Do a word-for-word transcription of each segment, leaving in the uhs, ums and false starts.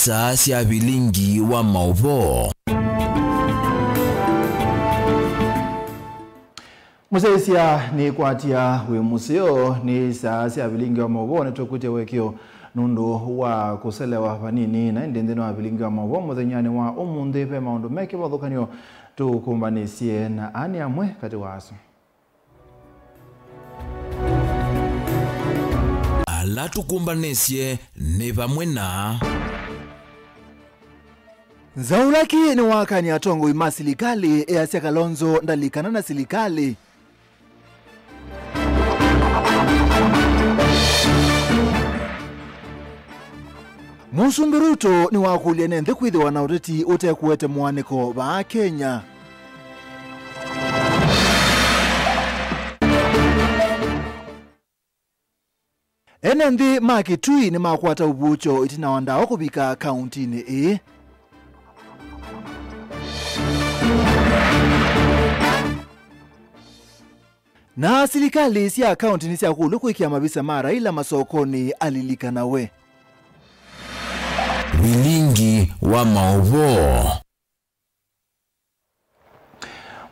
Saa sya vilingi wa maũvoo. Mũsyaĩĩsya nĩkwatya wĩ mũseo. Nĩ saa sya vilingi wa maũvoo, nĩtũkwĩtya wĩkĩo nũndũ wa kũselewa vanini, na ĩndĩ nthĩnĩ wa vilingi wa maũvoo mũthenyanĩ wa ũmũnthĩ ve maũndũ me kĩvathũkany'o tũkũmbanĩsye, na aa nĩ amwe katĩ wa asu. Ala tũkũmbanĩsye nĩ vamwe na Nzaulaki nĩwakany'a atongoi ma silikalĩ, easya Kalonzo ndalikana na silikalĩ. Mũsumbĩ Ruto nĩwakũlya ene nthĩ kwĩthĩwa na ũteti ũtekũete mũanĩko vaa Kenya. Ene nthĩ ma Kitui nĩmakwata ũvuũkyo ĩtina wa ndawa kũvika kauntinĩ ĩĩ. Na silikalĩ sya kaunti nĩsyakũlw'a kwĩkĩa mavisa ma Raila masokonĩ alilikanawe. Vilingi wa maũvoo.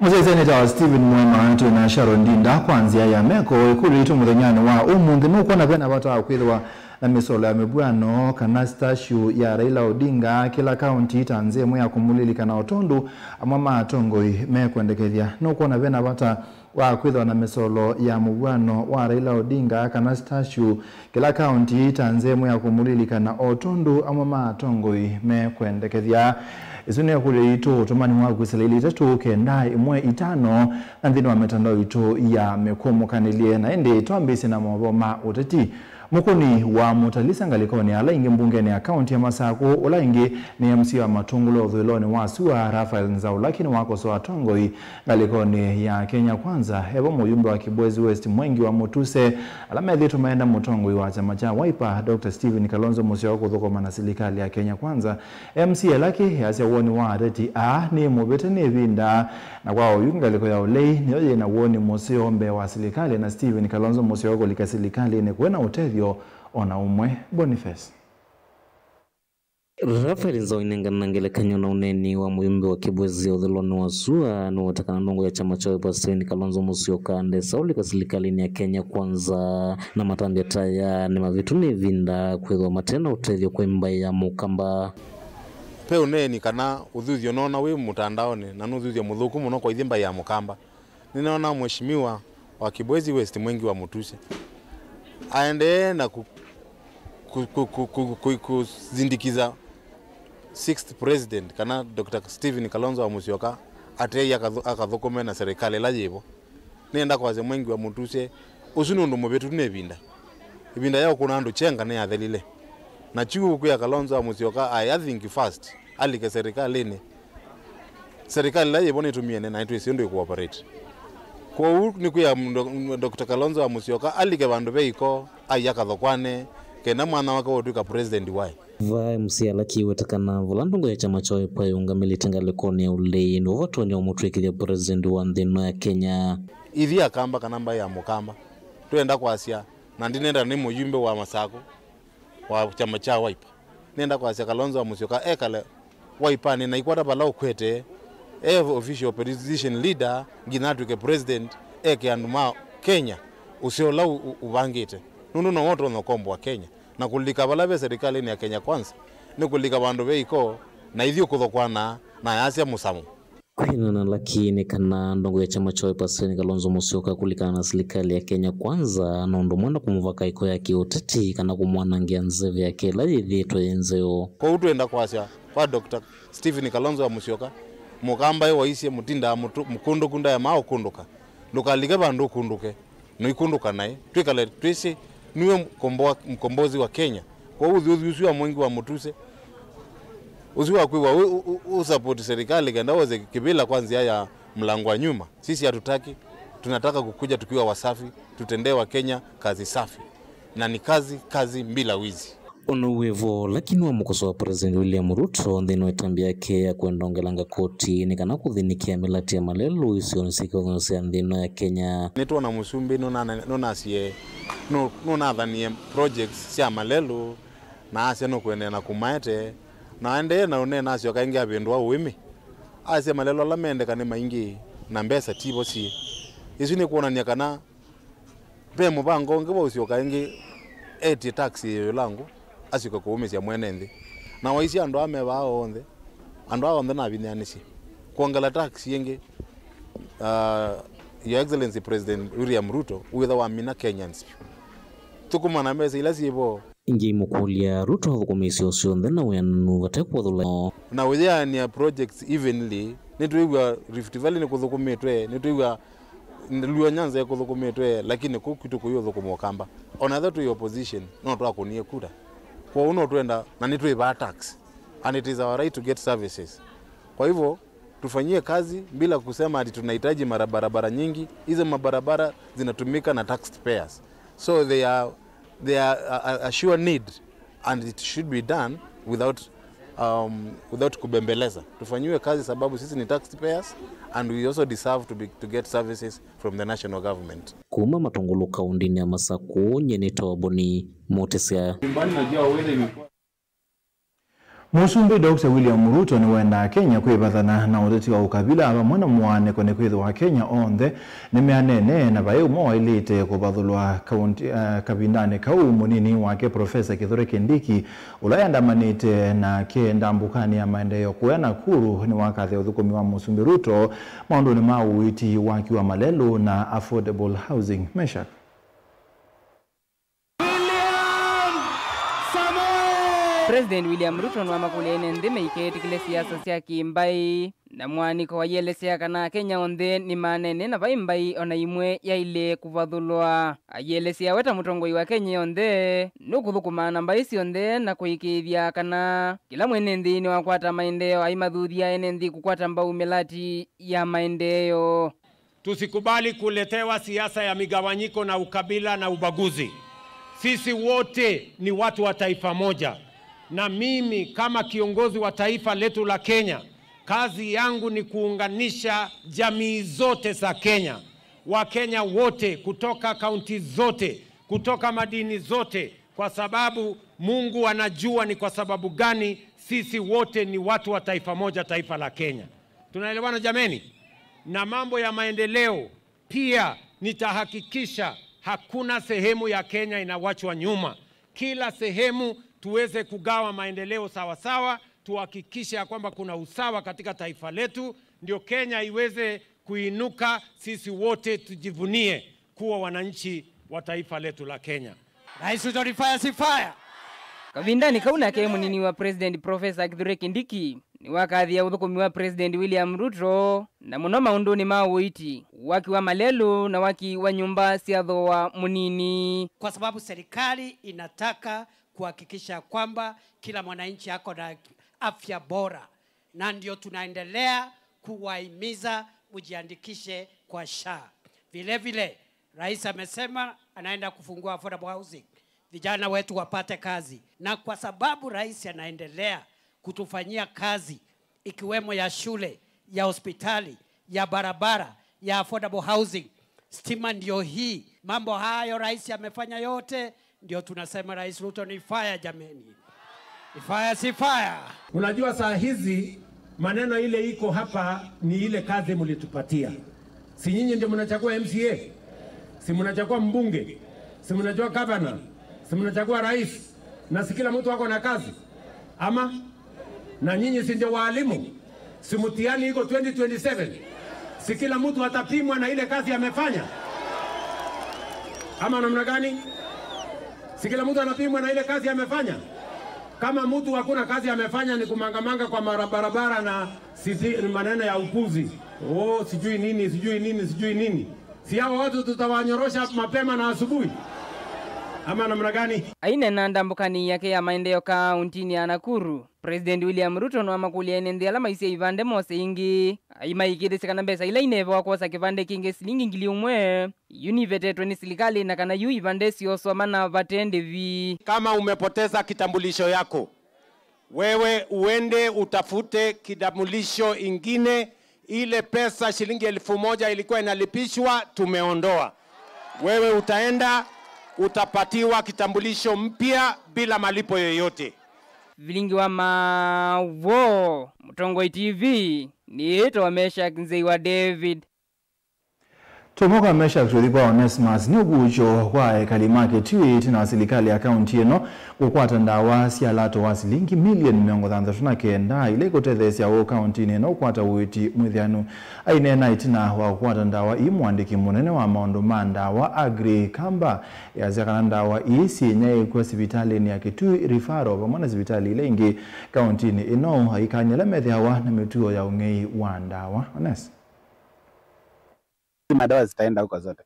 Mũsyaĩĩsya nĩtawa Stephen Mwema, twĩ na Sharon Ndinda kwa nzĩa ya meko. Ĩkũlyo yitũ mũthenyanĩ wa ũmũnthĩ, nũkwona vena vata wa kwĩthĩwa na mĩsolo ya mĩvw'ano kana statue ya Raila Odinga kĩla kaunti ta nzĩa ĩmwe ya kũmũlilikana, o tondũ amwe ma atongoi mekwendekethya? Nũkwona vena vata wa kwĩthĩwa na mĩsolo ya mũvw'ano wa Raila Odinga kana statue kĩla kaunti ta nzĩa ĩmwe ya kũmũlilikana, o tondũ amwe ma atongoi mekwendekethya? Ĩsu nĩ ĩkũlyo yitũ, ũtũmani wa kwĩsĩla ilĩ itatũ kenda ĩmwe itano, na nthĩnĩ wa mĩtandao itũ ya mĩkũmũkanĩlye. Na ĩndĩ twambĩĩsye na maũvoo ma ũteti. Mũkũni wa Mutalisa ngalĩkonĩ ya ala aingĩ mbungenĩ ya kaunti ya Masakũ, ũla ĩngĩ nĩ M C A wa Matungulu ũthũĩlonĩ wa sua, Raphael Nzaulaki, nĩwakosoa atongoi ngalĩkonĩ ya Kenya Kwanza, evo mũyumbe wa Kibwezi West Mwengi wa Mutuse, ala methĩĩtwe maenda mũtongoi wa kyama kya Wiper, Doctor Stephen Kalonzo Musyoka, kũthũkũma na silikalĩ ya Kenya Kwanza. M C A Laki easya woni wa ateti aa nĩ mũvĩte nĩ ĩvinda, na kwa oyu ngalĩko ya ũlei nĩyo yĩ na woni mũseo mbee wa silikalĩ na Stephen Kalonzo Musyoka kũlika silikalĩnĩ kwĩ na ũtethyo o na ũmwe. Boniface. Raphael Nzau ainengana ngelekany'o na ũneeni wa mũyumbe wa Kibwezi ũthũĩlonĩ wa sua, nĩweta kana ndongo ya kyama kya Wiper Stephen Kalonzo Musyoka ndesa ũlika silikalĩnĩ ya Kenya Kwanza, na matambya ta aya nĩ mavĩtu nĩ ĩvinda kwĩthĩwa mate na ũtethyo kwa mbaĩ ya Mũkamba. Ve ũneeni kana ũthuthyo noona wĩ mũtandaonĩ, na nĩ ũthuthyo mũthũku mũno kwa ithyĩ mbaĩ ya Mũkamba. Nĩnoona Mheshimiwa wa Kibwezi West Mwengi wa Mutuse aendee na ku-, ku-, ku-, ku-, ku-, ku-, kuzindikiza sixth president, kana Doctor Stephen Kalonzo wa Musyoka, atei akathu-, akathũkũme na serikali ĩla yĩvo. Nĩenda kwasya Mwengi wa Mutuse, ũsu nĩ ũndũ mũvĩtu nĩ ĩvinda. Ĩvinda ya ũkũna andũ kyenga nĩyathelile. Na kyu kwĩa Kalonzo wa Musyoka aĩ a think fast, alike serikalĩnĩ. Serikalĩ ĩla yĩvo nĩtũmie na nĩtwĩsĩ ũndũ ĩkũoperate. Kwoou nĩ kwĩa Doctor Kalonzo wa Musyoka alike vandũ ve iko, ai akathokwane, kenda mwana wake ũtw'ĩka president waĩ. Vaa M C A Laki weta kana vala ndongo ya kyama kya Wiper yĩũngamĩlĩte ngalĩkonĩ ya ũlei, nĩvo vatonya ũmũtw'ĩkĩthya president wa nthĩ ĩno ya Kenya. Ithyĩ Akamba kana mbaĩ ya Mũkamba, twenda kwasya, na ndinenda nĩ mũyumbe wa Masakũ wa kyama kya Wiper. Nĩenda kwasya Kalonzo wa Musyoka ekale Wiper-nĩ na ikwata vala ũkwete, e official opposition leader, nginya atw'ĩke president, eke andũ ma Kenya ũseo ũla ũ-, ũ-, ũvangĩte. Nũndũ nowe ũtonya ũkomboa Kenya. Na kũlika vala ve serikalĩnĩ ya Kenya Kwanza, nĩ kũlika vandũ ve iko, na ithyĩ kũthokwana na ayasya mũsamo. Kwĩanana na Laki nĩ kana ndongo ya kyama kya Wiper Stephen Kalonzo Musyoka kũlikana na silikalĩ ya Kenya Kwanza, na ũndũ mwenda kũmũvaka ĩko ya kĩũteti kana kũmwanangĩa nzeve yake ĩla yĩthĩĩtwe yĩ nzeo. Kwoou twenda kwasya kwa Doctor Stephen Kalonzo wa Musyoka, Mũkamba ĩ waisye mũtindaa mũtũ-, mũkũndũku ndaemaa ũkũndũka. Ndũkalike vandũ ũkũndũke. Noikũndũka naĩ, twĩkale twĩsĩ nĩwe mkomboa-, mkombozi wa Kenya. Kwoou ũthyũthi ũsu wa Mwengi wa Mũtuse, ũsu wa kwĩwa ũ-, ũ-, ũ-, ũsupport serikali kenda woze kĩvĩla kwa nzĩa ya mlango wa nyuma, sisi hatutaki, tunataka kukuja tukiwa wasafi, tutendee wa Kenya kazi safi. Na ni kazi, kazi bila wizi. O na wĩ vo, Laki nĩwamũkosoa President William Ruto nthĩnĩ wa ĩtambya yake ya kwenda ongelanga koti nĩ kana kũthĩnĩkĩa mĩlatĩ ya malelũ isionĩ syĩ kĩvathũkany'o sya nthĩ ĩno ya Kenya. Nĩtwona mũsumbĩ nũnana-, nũnasie, nũ-, nũnathanie projects sya malelũ, na asya nũkũendeea na kũmaete, Na aendee na ũneena, asyoka ĩngĩ avĩndũa ũĩmĩ. Asya malelũ ala mendeka nĩ maingĩ, na mbesa tivo syĩ. Ĩsu nĩ kwonany'a kana ve mũvango ũngĩ wa ũsyoka ĩngĩ etye tax ĩyo ĩlangũ, asyoke kũũmĩsya mwene nthĩ. Na waisye andũ aa me vaa onthe, andũ aa onthe navinyĩanĩsye. Kwongela tax ĩngĩ, uh, Your Excellency President William Ruto, wĩtha wamina Kenyans vyũ. Thũkũma na mbesa ila syĩ vo. Ĩngĩ imũkũlya Ruto athũkũmĩsye o syonthe na wĩananu vate kũvathũla. Na ũyĩanĩa projects evenly, nĩtwĩw'a Rift Valley nĩkũthũkũmĩtwe, nĩtwĩw'a Luo Nyanza ĩkũthũkũmĩtwe, lakini kũu kwitũ kũiũthũkũma Ũkamba. Ona ethĩwa twĩ opposition, no twakũnie kura. Kwoou no twenda, na nĩtwĩvaa tax. And it is our right to get services. Kwa hivyo, tufanyie kazi bila kusema ati tunahitaji mara-, barabara nyingi. Hizo mabarabara zinatumika na taxpayers. So they are, they are a, a, a sure need and it should be done without, um, without kubembeleza. Tufanyiwe kazi sababu sisi ni taxpayers and we also deserve to be, to get services from the national government. Kuma Matungulu kaundini ya Masaku, nyie nĩ Toboni Mutisia. Mũsumbĩ Doctor William Ruto nĩwendaa Kenya kwĩvathana na ũteti wa ũkavila vamwe na mũaanĩko nĩkwĩthĩwa Akenya onthe nĩmeanene na vai ũmwe waĩlĩte kũvathũlwa kaunti, eh, kavindanĩ kau. Mũnini wake Profesa Kithure Kindiki, ũla yandamanĩte nake ndambũkanĩ ya maendeeo kũya Nakuru, nĩwakathĩa ũthũkũmi wa Mũsumbĩ Ruto maũndũnĩ ma ũiiti, waki wa malelũ na affordable housing. Meshack. President William Ruto nĩwamakũlya ene nthĩ maiketĩkĩle siasa sya kĩmbaĩ, na mũaanĩko ayĩelesya kana Akenya onthe nĩmanene na vai mbaĩ ona ĩmwe yaĩle kũvathũlwa. Ayĩelesya we ta mũtongoi wa Akenya onthe, nũkũthũkũma na mbaĩ syonthe na kũĩkĩĩthya kana kĩla mwene nthĩ nĩwakwata maendeeo, aimathuthya ene nthĩ kũkwata mbau mĩlati ya maendeeo. Tusikubali kuletewa siasa ya migawanyiko na ukabila na ubaguzi. Sisi wote ni watu wa taifa moja. Na mimi kama kiongozi wa taifa letu la Kenya, kazi yangu ni kuunganisha jamii zote za Kenya, Wakenya wote kutoka kaunti zote, kutoka madini zote, kwa sababu Mungu anajua ni kwa sababu gani sisi wote ni watu wa taifa moja, taifa la Kenya. Tunaelewana jameni? Na mambo ya maendeleo pia nitahakikisha hakuna sehemu ya Kenya inawachwa nyuma. Kila sehemu tuweze kugawa maendeleo sawa sawa, tuhakikishe ya kwamba kuna usawa katika taifa letu, ndio Kenya iweze kuinuka, sisi wote tujivunie kuwa wananchi wa taifa letu la Kenya. Rais Ruto ni fire, si fire. Kavindanĩ kau nake mũnini wa President Professor Kithure Kindiki nĩwakathĩa ũthũkũmi wa President William Ruto, na mũno maũndũnĩ ma ũiiti, waki wa malelũ na waki wa nyũmba sya thooa mũnini. Kwa sababu serikali inataka kuhakikisha kwamba kila mwananchi ako na afya bora, na ndio tunaendelea kuwahimiza mjiandikishe kwa SHA. Vile vile, rais amesema anaenda kufungua affordable housing, vijana wetu wapate kazi. Na kwa sababu rais anaendelea kutufanyia kazi, ikiwemo ya shule, ya hospitali, ya barabara, ya affordable housing, stima ndio hii. Mambo hayo rais amefanya yote, ndio tunasema Rais Ruto ni fire jameni. Ni fire, si fire. Unajua saa hizi maneno ile iko hapa ni ile kazi mlitupatia. Si nyinyi ndio mnachagua M C A? Si mnachagua mbunge? Si mnachagua governor? Si mnachagua rais? Na si kila mtu ako na kazi? Ama? Na nyinyi si ndio waalimu? Si mtihani iko twenty twenty-seven? Si kila mtu atapimwa na ile kazi amefanya? Ama namna gani? Si kila mtu anapimwa na ile kazi amefanya? Kama mtu hakuna kazi amefanya, ni kumangamanga kwa mara-, barabara na sisi, ni maneno ya upuzi. Oh, sijui nini, sijui nini, sijui nini. Si hao watu tutawanyorosha mapema na asubuhi? Ama namna gani? Aineena ndambũkanĩ yake ya maendeeo kaũntĩnĩ ya Nakuru, President William Ruto nĩwamakũlya ene nthĩ ala maisye ivandĩ mose ĩngĩ, aimaĩkĩĩthĩsya kana mbesa ila ineevawa kwosa kĩvandĩ kĩngĩ silingi ngili ũmwe, yu nivetetwe nĩ silikalĩ na kana yu ivandĩ syoswa mana vate ndĩvi. Kama umepoteza kitambulisho yako, wewe uende utafute kitambulisho ingine. Ile pesa shilingi elfu moja ilikuwa inalipishwa, tumeondoa. Wewe utaenda, utapatiwa kitambulisho mpya bila malipo yoyote. Vilingi wa Maũvoo, Mũtongoi T V, nĩĩtwa Meshack Nzei wa David. Tũmwe kwa Meshack tũthi kwa Onesmus. Nĩ ũkuũkyo kwa ekali ma Kitui ĩtina wa silikalĩ ya kaunti ĩno kũkwata ndawa sya lato wa silingi milioni mĩongo thanthatũ na kenda ila ikũtetheesya ũũ kauntinĩ ĩno ũkwata ũiiti mwĩthĩanu. Aineena ĩtina wa kũkwata ndawa ii, mũandĩki mũnene wa maũndũ ma ndawa Aggrey Kamba easya kana ndawa ii syĩnyaĩĩkw'a sivitalĩnĩ ya Kitui Referral vamwe na sivitalĩ ila ingĩ kauntinĩ ĩno, aikany'a ala methĩawa na mĩtuo ya ũng'ei wa ndawa. Ones. Madawa zitaenda huko zote.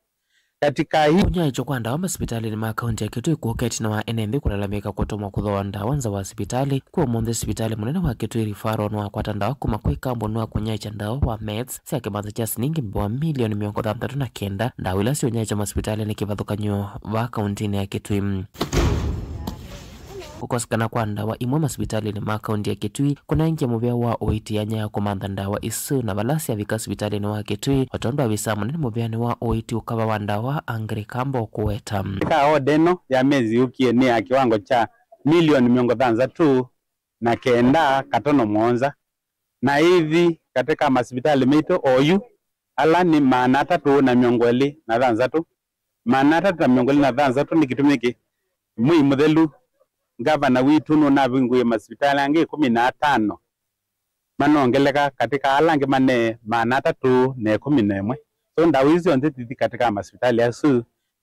Katika hii Kũnyaĩĩkya kwa ndawa masivitalĩnĩ ma kaunti ya Kitui kũũka ĩtina wa ene nthĩ kũlalamĩka kũtũmwa kũthooa ndawa nza wa sivitalĩ. Kwa ũmũnthĩ, sivitalĩ mũnene wa Kitui Referral nĩwakwata ndawa kuma kwĩ kambuni wa kũnyaĩĩkya ndawa wa Meds sya kĩmanza kya silingi mbewa milioni mĩongo thanthatũ na kenda, ndawa ila syũnyaĩĩkya masivitalĩnĩ kĩvathũkany'o vaa kauntinĩ ya Kitui. Kũkosekana kwa ndawa imwe masivitalĩnĩ ma kaunti ya Kitui kũnengie mũvĩa wa ũiiti yanya ya kũmantha ndawa isu, na vala syavika sivitalĩnĩ wa Kitui, o tondũ avisa mũnene mũvĩanĩ wa ũiiti ũkava wa ndawa Aggrey Kamba ũkũweta. Katika oda ĩno ya mezi yũkie nĩ ya kĩwango kya milioni mĩongo thanthatũ na kenda katono mũonza, na ĩthi katika masivitalĩ maitũ oyu ala nĩ maana atatũ na mĩongo ĩlĩ na thanthatũ. Maana atatũ na mĩongo ĩlĩ na thanthatũ nĩ kĩtumi kĩ mwei mũthelu ngavana witũ nũnavingũie masivitalĩ angĩ ĩkũmi na atano manongeleka katika ala angĩ mane maana atatũ na ĩkũmi na ĩmwe. So ndawa isu syonthe tithi katika masivitalĩ asu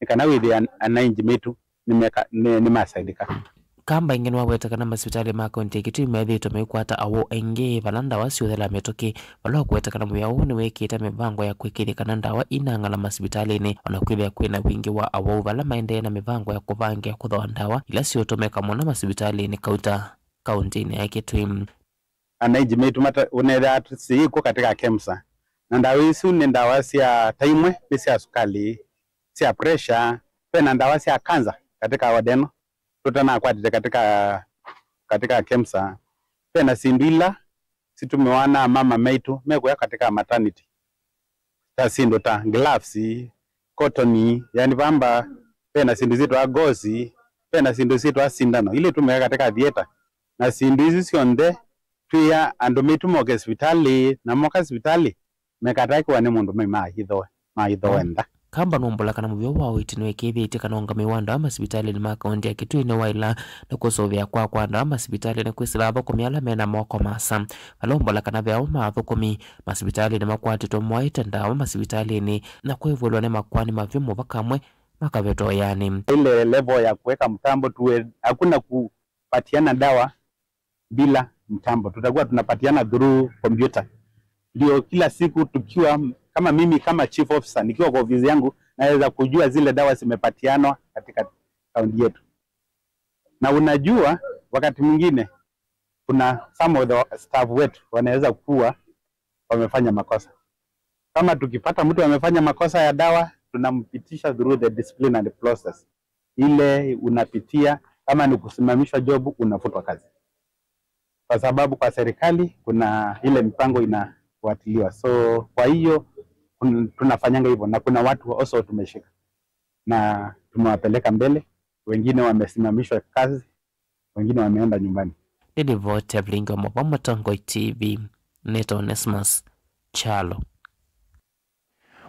nĩ kana wĩthĩa anainji maitũ nĩmeka- nĩ- nĩmasaidĩka. Kamba ĩngĩ nĩwaweta kana masivitalĩ ma kaunti ya Kitui methĩĩtwe maikwata awau aingĩ vala ndawa siũthela mĩtũkĩ, vala ũkũweta kana mũvĩa ũũ nĩwĩkĩĩte mĩvango ya kũĩkĩĩthya kana ndawa inang'ala masivitalĩnĩ, o na kwĩthĩa kwĩ na wingĩ wa awau vala maendee na mĩvango ya kũvangĩa kũthooa ndawa ila siũtũmĩka mũno masivitalĩnĩ kauta kauntinĩ ya Kitui. Anainji maitũ mata- ũnethĩaa tũsiĩkw'o katika KEMSA, na ndawa isu nĩ ndawa sya ta imwe nĩ sya sukalĩ, sya pressure, ve na ndawa sya kanza katika oda ĩno tũtanakwatĩte katika katika KEMSA. Ve na syĩndũ ila situmiwa na mama maitũ mekũya katika maternity, ta syĩndũ ta gloves, kotoni, yani vamba, ve na syĩndũ syĩtwa gosi, ve na syĩndũ syĩtwa sindano ila itũmĩka katika theater, na syĩndũ isu syonthe twĩa andũ maitũ moke sivitalĩ, na moka sivitalĩ mekatakiwa nĩ mũndũ mai maithoe maithoe ntha. Kamba nũmbũla kana mũvĩa wa ũiiti nĩwĩkĩĩthĩtye kana ũngamĩi wa ndawa masivitalĩnĩ ma kaunti ya Kitui nĩwaĩla, na kũsũvĩa kwa kwa ndawa masivitalĩnĩ kwĩsĩla athũkũmi ala me na moko maasa. Vala ũmbũla kana ve amwe ma athũkũmi masivitalĩnĩ makwatĩtwe moete ndawa masivitalĩnĩ na kwĩvũlwa nĩ makoani ma vyũ mũvaka amwe makavetwa ĩanĩ. Ile level ya kuweka mtambo tuwe hakuna kupatiana dawa bila mtambo, tutakuwa tunapatiana through computer. Ndio kila siku tukiwa, kama mimi kama chief officer nikiwa kwa ofisi yangu, naweza kujua zile dawa zimepatianwa katika kaunti yetu. Na unajua, wakati mwingine kuna some of the staff wetu wanaweza kuwa wamefanya makosa. Kama tukipata mtu amefanya makosa ya dawa, tunampitisha through the disciplinary process. Ile unapitia, kama ni kusimamishwa job, unafutwa kazi, kwa sababu kwa serikali kuna ile mipango inafuatiliwa. So kwa hiyo, kun- tunafanyanga hivyo, na kuna watu also tumeshika na tumewapeleka mbele, wengine wamesimamishwa kazi, wengine wameenda nyumbani. Nĩ livoti ya Vilingi wa Maũvoo Mũtongoi T V, nĩtawa Onesmus Kyalo.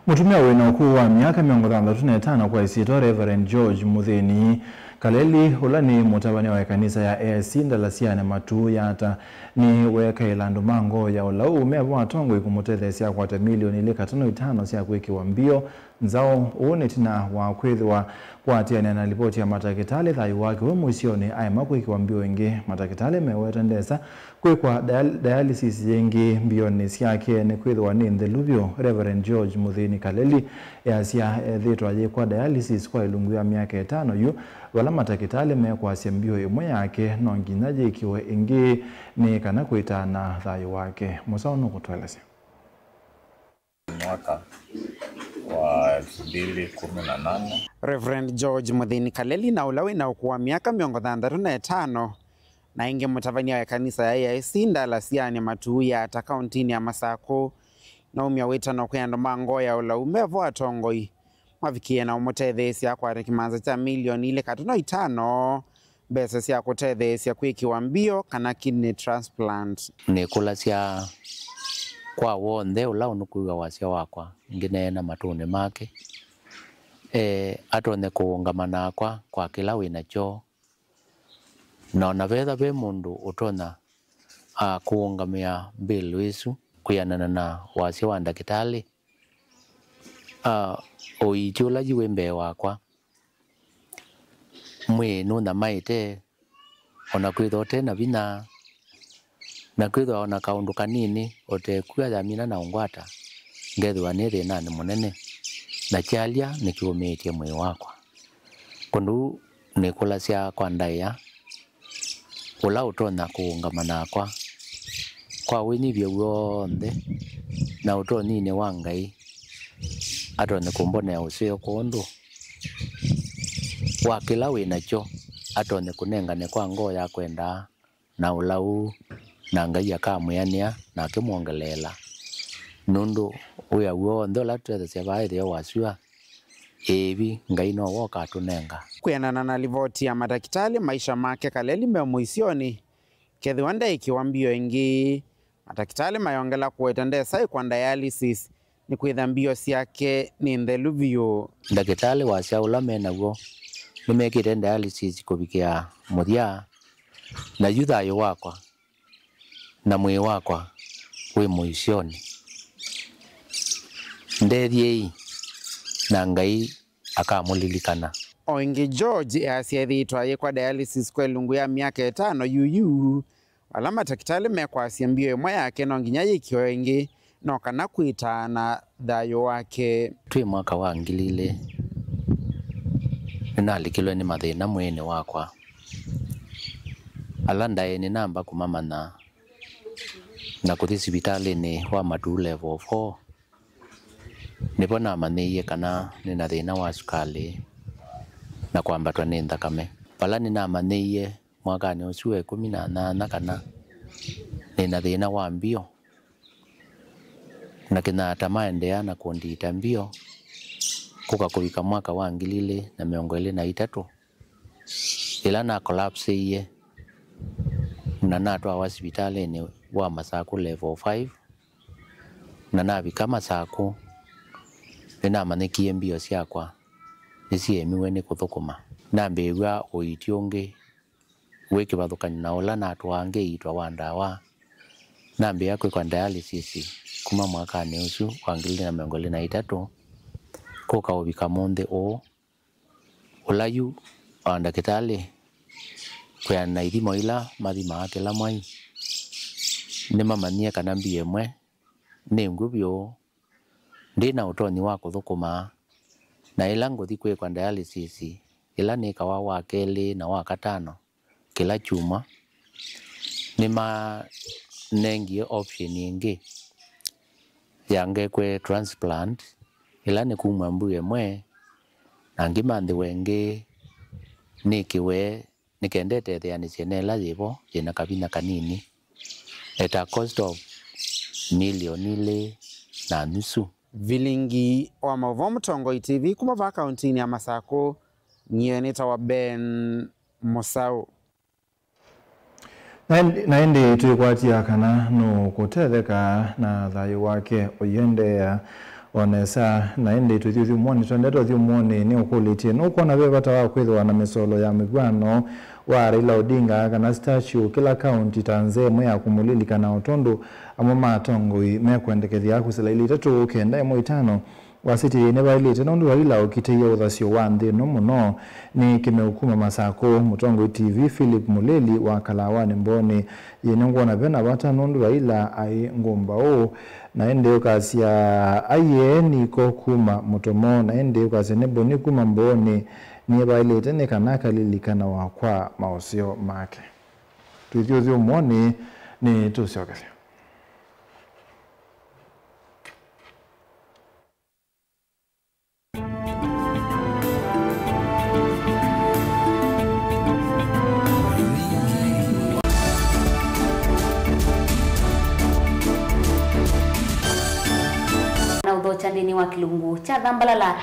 Mũtumĩa wĩ na ũkũũ wa myaka mĩongo thanthatũ na ĩtano kwa ĩsyĩtwa Reverend George Mũthĩni Kaleli, ũla nĩ mũtavany'a wa ĩkanisa ya A I C Ndalasianĩ Matuu Yatta, nĩweekaĩla andũ ma ngoo ya ũlau me vo atongoi kũmũtetheesya akwate milioni ilĩ katono itano sya kwĩkĩwa mbio nzaũ. Ũu nĩ ĩtina wa kwĩthĩwa, kũatĩanĩa na livoti ya matakĩtalĩ, thayũ wake wĩ mũisyonĩ, aema kwĩkĩwa mbio ĩngĩ. Matakĩtalĩ meweta ndesa kwĩkwa dial- dialysis yĩngĩ mbionĩ syake nĩkwĩthĩwa nĩ nthelu vyũ. Reverend George Mũthĩni Kaleli easya ethĩĩtwe ayĩkwa dialysis kwa ĩlungu ya myaka ĩtano yu, vala matakĩtalĩ mekwasya mbio ĩmwe yake no nginya yĩkĩwe ĩngĩ nĩ kana kwĩtana thayũ wake. Mũsaũ nũkũtũelesya. Mwaka wa elfu mbili kumi na nane. Reverend George Mũthĩni Kaleli, na ũla wĩ na ũkũũ wa myaka mĩongo thanthatũ na ĩtano, na ĩngĩ mũtavany'a wa ĩkanisa ya A I C Ndalasianĩ Matuu Yatta kaũntinĩ ya Masakũ, naumya wĩtano kwĩ andũ ma ngoo ya ũlau me vo atongoi mavikĩe na ũmũtetheesya akwate kĩmanza kya milioni ilĩ katono itano Mbesa sya kũtetheesya kwĩkĩwa mbio kana kidney transplant. Nĩkũlasya kwa w'onthe ũla ũnũkwĩw'a wasya wakwa, ngĩneena matũnĩ make, e, atonye kũũngama nakwa kwa kĩla wĩ nakyo. Na ona vethĩwa ve mũndũ ũtonya, a, kũũngamĩa mbĩlũ ĩsu kwĩanana na wasya wa ndakĩtalĩ, a, ũiiti ũla yu wĩ mbee wakwa, mwĩĩ nũnyamaĩte, o na kwĩthwa ũte na vinya, na kwĩthwa o na kaũndũ kanini ũtekw'a yamina na ũngwata, ngethĩwa nĩ thĩnanĩ mũnene, na kyalya nĩkĩũmĩĩtye mwĩĩ wakwa. Kũndũ nĩkũlasya kwa ndaĩa, ũla ũtonya kũũngama nakwa kwa wĩnyivyo w'onthe na ũtonyinĩ wa Ngai, atonye kũmbonea ũseo kwondũ wa kĩla wĩ nakyo, atonye kũnengane kwa ngoo ya kwendaa na ũlau, na Ngai akamwĩanĩa na akĩmwongeleela, nũndũ wĩa w'onthe ũla tũtethasya vaa ĩtheo wa syũa, ĩĩvi, Ngai nowe ũkatũnenga. Kwĩanana na livoti ya matakĩtalĩ, maisha make Kaleli me mũisyonĩ. Kethĩwa ndeĩkĩwa mbio ĩngĩ, matakĩtalĩ mayongela kũweta ndesa ĩkwa dialysis nĩkwĩtha mbio syake nĩ nthelu vyũ. Ndakĩtalĩ wasya ũla me naw'o nĩmekĩte dialysis kũvikĩa mũthya, na yu thayũ wakwa na mwĩĩ wakwa wĩ mũisyonĩ. Ndethyei, na Ngai akamũlilikana. O ĩngĩ, George easya ethĩĩtwe ayĩkwa dialysis kwa ĩlungu ya myaka ĩtano yuyu, vala matakĩtalĩ mekwasya mbio ĩmwe yake no nginya yĩkĩwe ĩngĩ, no kana kwĩtaana thayũ wake. Twĩ mwaka wa ngili ilĩ, nĩnalikilwe nĩ mathĩna mwĩĩnĩ wakwa, ala ndaĩ nĩnamba kũmamanya na kũthi sivitalĩnĩ wa Matuu Level four. Nĩvo namanyĩie kana nĩ na thĩna wa sukalĩ na kwambatwa nĩ nthakame. Vala nĩnamanyĩie mwakanĩ ũsu wa ĩkũmi na nyanya kana nĩ na thĩna wa mbio, na kĩnyaata maendeea na kũndiita mbio kũka kũvika mwaka wa ngili ilĩ na mĩongo ĩlĩ na itatũ, ĩla na collapseie na natwawa sivitalĩnĩ wa Masaku Level five, na navika Masaku, nĩnamanyĩkie mbio syakwa nĩsyĩemiwe nĩ kũthũkũma. Nambĩĩw'a ũiiti ũngĩ wĩ kĩvathũkany'o na ũla natwaa ngĩiitwa wa ndawa. Nambĩĩa kwĩkwa dialysis kuma mwakanĩ ũsu wa ngili ilĩ na mĩongo ĩlĩ na itatũ kũka ũvika mũnthĩ ũũ. Ũla yu o ndakĩtalĩ, kwĩana na ithimo ila mathimaa kĩla mwai, nĩmamanyie kana mbio ĩmwe nĩ ngw'ũ vyũ, ndĩ na ũtonyi wa kũthũkũma, na ĩla ngũthi kwĩkwa dialysis ĩla nĩkawa wa kelĩ na wa katano kĩla kyumwa, nĩmanengie option ĩngĩ ya ngekwe transplant, ĩla nĩ kumw'a mbio ĩmwe na ngĩmanthĩwe ĩngĩ nĩkĩwe nĩkendete ĩthĩanĩsye na ĩla yĩvo yĩna kavinya kanini at a cost of milioni ilĩ na nusu. Vilingi wa maũvoo Mũtongoi T V kuma vaa kauntinĩ ya Masakũ, nyie nĩtawa Ben Mũsaũ. Na ĩndĩ, na ĩndĩ twĩkwatya kana nũkũtetheka na thayũ wake ũiendeea o nesa. Na ĩndĩ tũthyũthyũmũonĩ, twendete ũthyũmũonĩ, nĩũkũlĩtye, nũkwona ve vata wa kwĩthĩwa na mĩsolo ya mĩvw'ano wa Raila Odinga kana statue kĩla kaunti ta nzĩa ĩmwe ya kũmũlilikana, o tondũ amwe ma atongoi mekwendekethya kũsila ilĩ itatũ, kenda ĩmwe itano, wasĩtye nĩvaĩlĩte nũndũ Raila ũkitĩie ũthasyo wa nthĩ ĩno mũno nĩ kĩmeu kuma Masakũ. Mũtongoi T V Philip Mũlĩli wa Kalawanĩ Mbooni, yĩ nĩngwona vena vata nũndũ Raila aĩ ngũmbaũ, na ĩndĩ ũkasya aiee niko kuma Mũtomo, na ĩndĩ ũkasya nĩ Mboni kuma Mbooni, nĩvaĩlĩte nĩ kana akalilikanawa kwa maũseo make. Twĩthyũthyũmũonĩ nĩtũsyokethya. Na ũthokya nthĩnĩ wa kĩlungu kya Thambalala.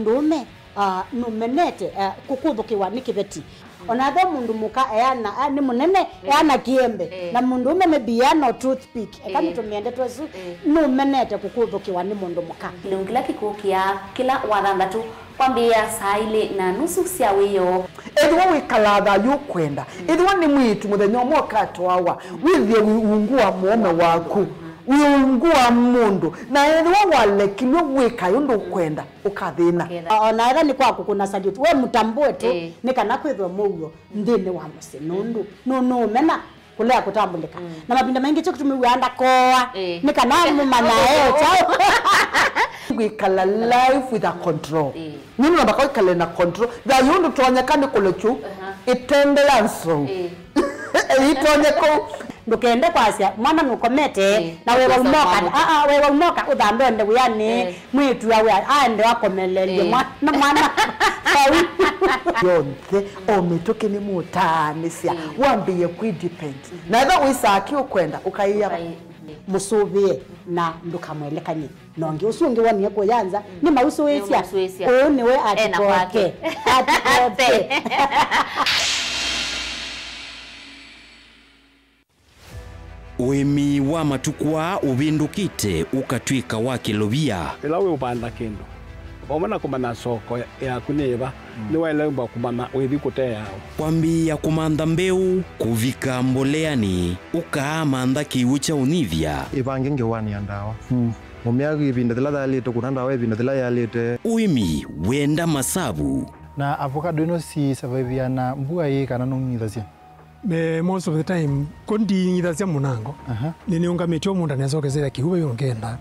Ndũũme Ah, nũmenete, eh, kũkũthũkĩwa nĩ kĩveti. Ona ethĩwa mũndũ mũka eana, ah, nĩ mũnene, eana kĩembe. Eh. Na mũndũ ũme maybe eana o toothpick. Eka nĩtũmĩe ndeto ĩsu, nũmenete kũkũthũkĩwa nĩ mũndũ mũka. Kĩlungu kĩla kĩkũkĩa kĩla wathanthatũ kwambĩĩa saa ilĩ na nusu sya wĩoo. Ethĩwa wĩkalaa thayũ ũkwenda, ethĩwa nĩ mwĩĩtu mũthenya ũmwe ũkatwawa, wĩthĩe wĩ ungu wa mũũme waku, wĩ ungu wa mũndũ, na ethĩwa walekilw'e wĩkae ũndũ ũkwenda, ũkathĩna. O na ethĩwa nĩ kwa kũkũna salute, we mũtambũe tu, nĩ kana kwĩthwe mũuo nthĩnĩ wa mũsyĩ, nũndũ nũ-, nũũmena kũlea kũtambũlĩka. Na mavinda maingĩ kyo kĩtũmĩw'aa ndakoa, nĩ kana mũmanya e kyaũ. Kwĩkala life with a control. Nũndũ namba kwĩkala na control. Thayũ ndũtonyeka nĩ kũlekyu ĩtende ya nsou. Ĩtonye kũu. Ndũkende kwasya mwana nũkomete, na wewa umoka, aa, wewa umoka ũthambe ende wĩanĩ, mwĩĩtu awe aende akomelelye mwana, mwana vau. Yonthe, o mĩtũkĩ nĩmũtaanĩsya, wambĩĩe kwĩ depend. Na ethĩwa wĩsaa kĩ ũkwenda, ũkaĩa mũsũvĩe na ndũkamwelekany'e. Na ũngĩ ũsu ũngĩ wonie kũya nza, nĩmausũĩsya. Nĩmausũĩsya. Ũũ nĩwe ena kwake. Atikoke. Atikoke. Ũĩmi wa matukũ aa ũvĩndũkĩte ũkatw'ĩka wa kĩlovia. Ĩla wĩũvanda kĩndũ, vamwe na kũmanya soko yaku nĩ ĩva, nĩwaĩle kũmanya wĩthi kũteea ũ. Kwambĩĩa kũmantha mbeũ, kũvika mboleanĩ, ũkaamantha kĩw'ũ kya ũnyivya. Ĩvange ngewanĩa ndawa. Mũmea ĩvinda yĩla yaĩlĩte, kũna ndawa ĩvinda yĩla yaĩlĩte. Ũĩmi wenda masavu. Na avocado ĩno si survive na mbua ĩĩ kana nũng'ithasya? Me, most of the time, ko nding'ithasya mũnango. Aha. Nĩnĩũngamĩtye o mũndũ nesa ũkesethya kĩu vai ũngenda.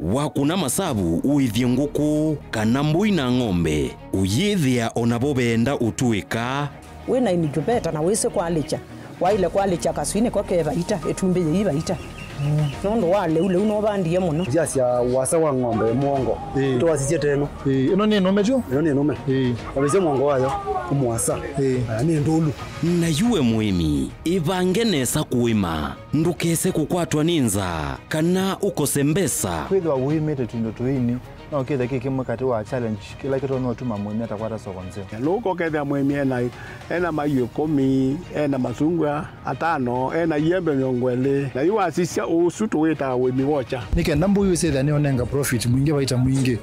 Wakũna masavu ũĩthye ngũkũ kana mbũi na ng'ombe, ũyĩthĩa o navo veenda ũtũĩka. Wĩ na incubator na wĩsĩ kwalĩkya, waĩle kwalĩkya kaswinĩ ko ke vaita, ĩtumbĩ yĩi vaita. Nũndũ wa lĩu, lĩu nũvandie mũno. Yasya wasa wa ng'ombe mwongo. Ĩĩ. Twasisye teno. Ĩĩ, ĩno nĩ nũme tyo? Ĩno nĩ nũme. Ĩĩ. Wavĩsya mwongo wayo, mũasa. Ĩĩ. Aya nĩ ndũlu. Na yu we mũĩmi, ĩvange nesa kũĩma. Ndũkese kũkwatwa nĩ nzaa, kana ũkose mbesa. Kwĩthĩwa ũĩmĩte tũindo tũini, no kĩthe kĩ kĩmwe katĩ wa challenge kĩla kĩtonya ũtuma mũĩmi atakwata soko nzeo. Lũka ũkethĩa mũĩmi ena, ena maiũ ĩkũmi, ena masungwa atano, ena iembe mĩongo ĩlĩ. Na yu wasisya ũsu tũwĩtaa ũĩmi wa ũkya. Nĩ kenda mbũi ũsyĩthĩa nĩũnenga profit mwingĩ, vaita mwingĩ,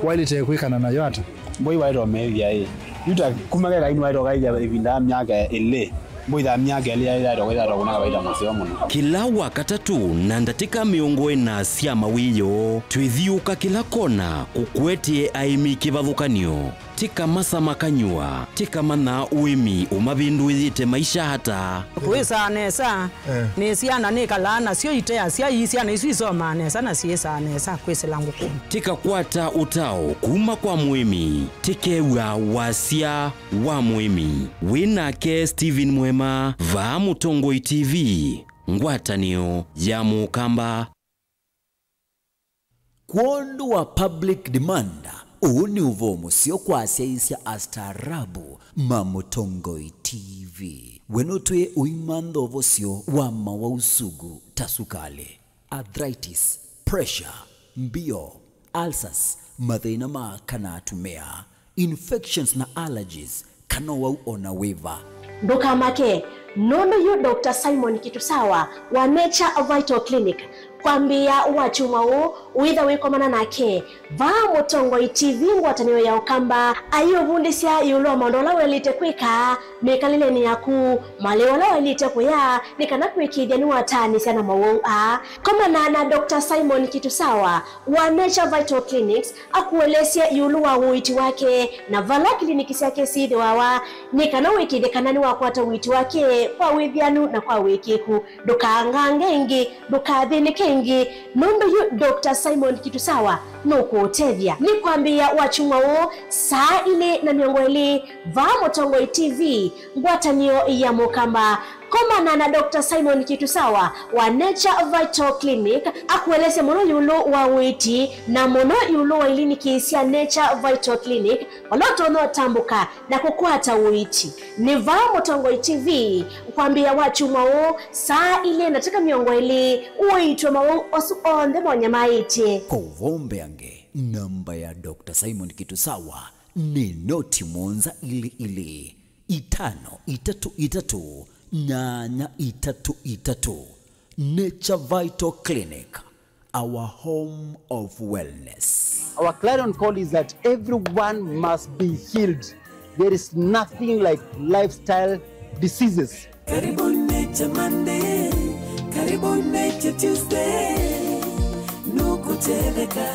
waĩlĩte kwĩkana nayo ata? Mbũi waĩtwa meethya ĩ. Yu ta kuma keka inu waĩtwa kaĩthya ĩvinda ya myaka ĩlĩ. Mbũi ya myaka ĩlĩ yaĩtwa kaĩthya kũnenga vaita mũseo mũno. Kĩla Wakatatũ na ndatĩka mĩongo ĩna sya mawĩoo, twĩthiũka kĩla kona kũkwetee aĩmi kĩvathũkany'o. Tĩkamasa makanywa, tĩkamanya ũĩmi ũmavĩndũĩte maisha ata. Kwĩsaa nesa, eh, nĩ syana nĩkalaa nasyo iteasya ii syana isu isomaa nesa na syĩsaa nesa kwĩsĩla ngũkũnĩ. Tĩkakwata ũtao kuma kwa mũĩmi, tĩkew'a wasya wa mũĩmi. Wĩ nake Stephen Mwema, vaa Mũtongoi T V, ngwatanĩo ya Mũkamba. Kwondũ wa public demand, ũũ nĩ ũvoo mũseo kwa asyaĩĩsya astaarabu ma Mũtongoi T V. We nũtwĩe ũimantha ũvosyo wa mawau sugu ta sukalĩ, arthritis, pressure, mbio, ulcers, mathĩna ma aka na atumĩa, infections na allergies, kana ũwau o na wĩva. Ndũkamake, nũndũ yu Doctor Simon Kitusawa wa Nature Vital Clinic kwambĩĩa wakyumwa ũũ ũitha wĩkomana nake vaa Mũtongoi T V ngwatanĩo ya Ũkamba, aiũvundĩsya ĩũlũ wa maũndũ ala waĩlĩte kwĩka mĩkalĩlenĩ yaku, malĩu ala waĩlĩte kũya nĩ kana kũĩkĩĩthya nĩwataanĩsya na mawau aa. Komana na Doctor Simon Kitusawa wa Nature Vital Clinics akũelesye ĩũlũ wa ũiiti wake na vala kiliniki syake syĩthĩwawa, nĩ kana ũĩkĩĩthye kana nĩwakwata ũiiti wake kwa wĩvĩanu na kwa wĩkĩĩku. Ndũkangange ĩngĩ, ndũkathĩnĩke ĩngĩ, nũndũ yu Doctor Simon Kitusawa nũkũũtethya. Nĩ kwambĩĩa wakyumwa ũũ saa ilĩ na mĩongo ĩlĩ vaa Mũtongoi T V, ngwatanĩo ya Mũkamba. Komana na Doctor Simon Kitusawa wa Nature Vital Clinic akũelesye mũno ĩũlũ wa ũiiti na mũno ĩũlũ wa iliniki sya Nature Vital Clinic vala ũtonya ũtambũka na kũkwata ũiiti. Nĩ vaa Mũtongoi T V kwambĩĩa wakyumwa ũũ saa ilĩ na ndatĩka mĩongo ĩlĩ ũiitwe mawau asu onthe monyamaĩtye. Kwa ũvoo mbeange, namba ya Doctor Simon Kitusawa nĩ noti mũonza ilĩ ilĩ, itano itatũ itatũ, nyanya itatũ itatũ. Nature Vital Clinic, our home of wellness. Our clarion call is that everyone must be healed. There is nothing like lifestyle diseases. Karibu Nature Monday, karibu Nature Tuesday, nũkũtetheka.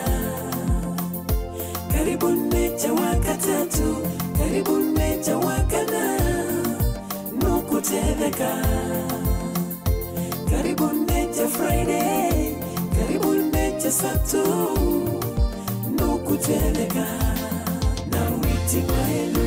Karibu Nature Wakatatu, karibu Nature Wakana, nũkũtetheka. Karibu Nature Friday, karibu Nature Saturday, nũkũtetheka na wĩti mwaĩlu.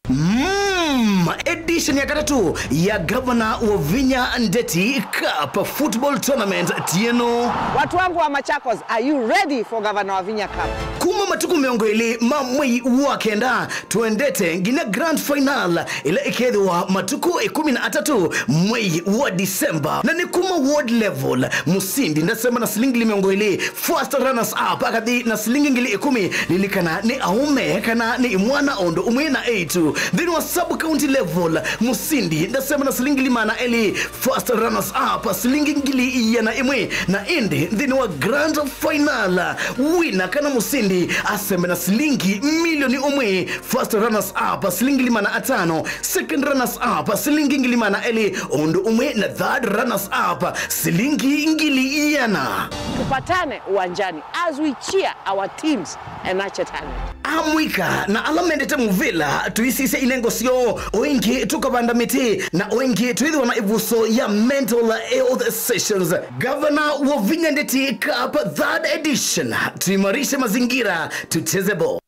Mm, edition ya katatũ ya Governor Wavinya Ndeti Cup Football Tournament tieno. Watu wangu wa Machakos, are you ready for Governor Wavinya Cup? Kuma matukũ mĩongo ĩlĩ ma mwei wa kenda, tũendete nginya grand final ĩla ĩkethĩwa matukũ ĩkũmi na atatũ mwei wa December. Na nĩ kuma ward level, mũsindi ndasema na silingi mĩongo ĩlĩ, first runners up akathi na silingi ngili ĩkũmi. Lilikana nĩ aũme kana nĩ imwana ũndũ ũmwe na eĩtu. Nthĩnĩ wa sub county level, mũsindi ndasema na silingi ngili maana elĩ, first runners up silingi ngili iana ĩmwe, na ĩndĩ nthĩnĩ wa grand final, wina kana mũsindi asembe na silingi milioni ũmwe, first runners up silingi ngili maana atano, second runners up silingi ngili maana elĩ, ũndũ ũmwe na third runners up silingi ngili iana. Tupatane uwanjani as we cheer our teams and nurture talent. Amũika na ala mendete mũvĩla, tũisisye inengo syoo, o ĩngĩ tũkavanda mĩtĩ, na o ĩngĩ twĩthĩwa na ĩvuso ya mental health sessions. Governor Wavinya Ndeti Cup third edition, tuimarishe mazingira, tucheze ball.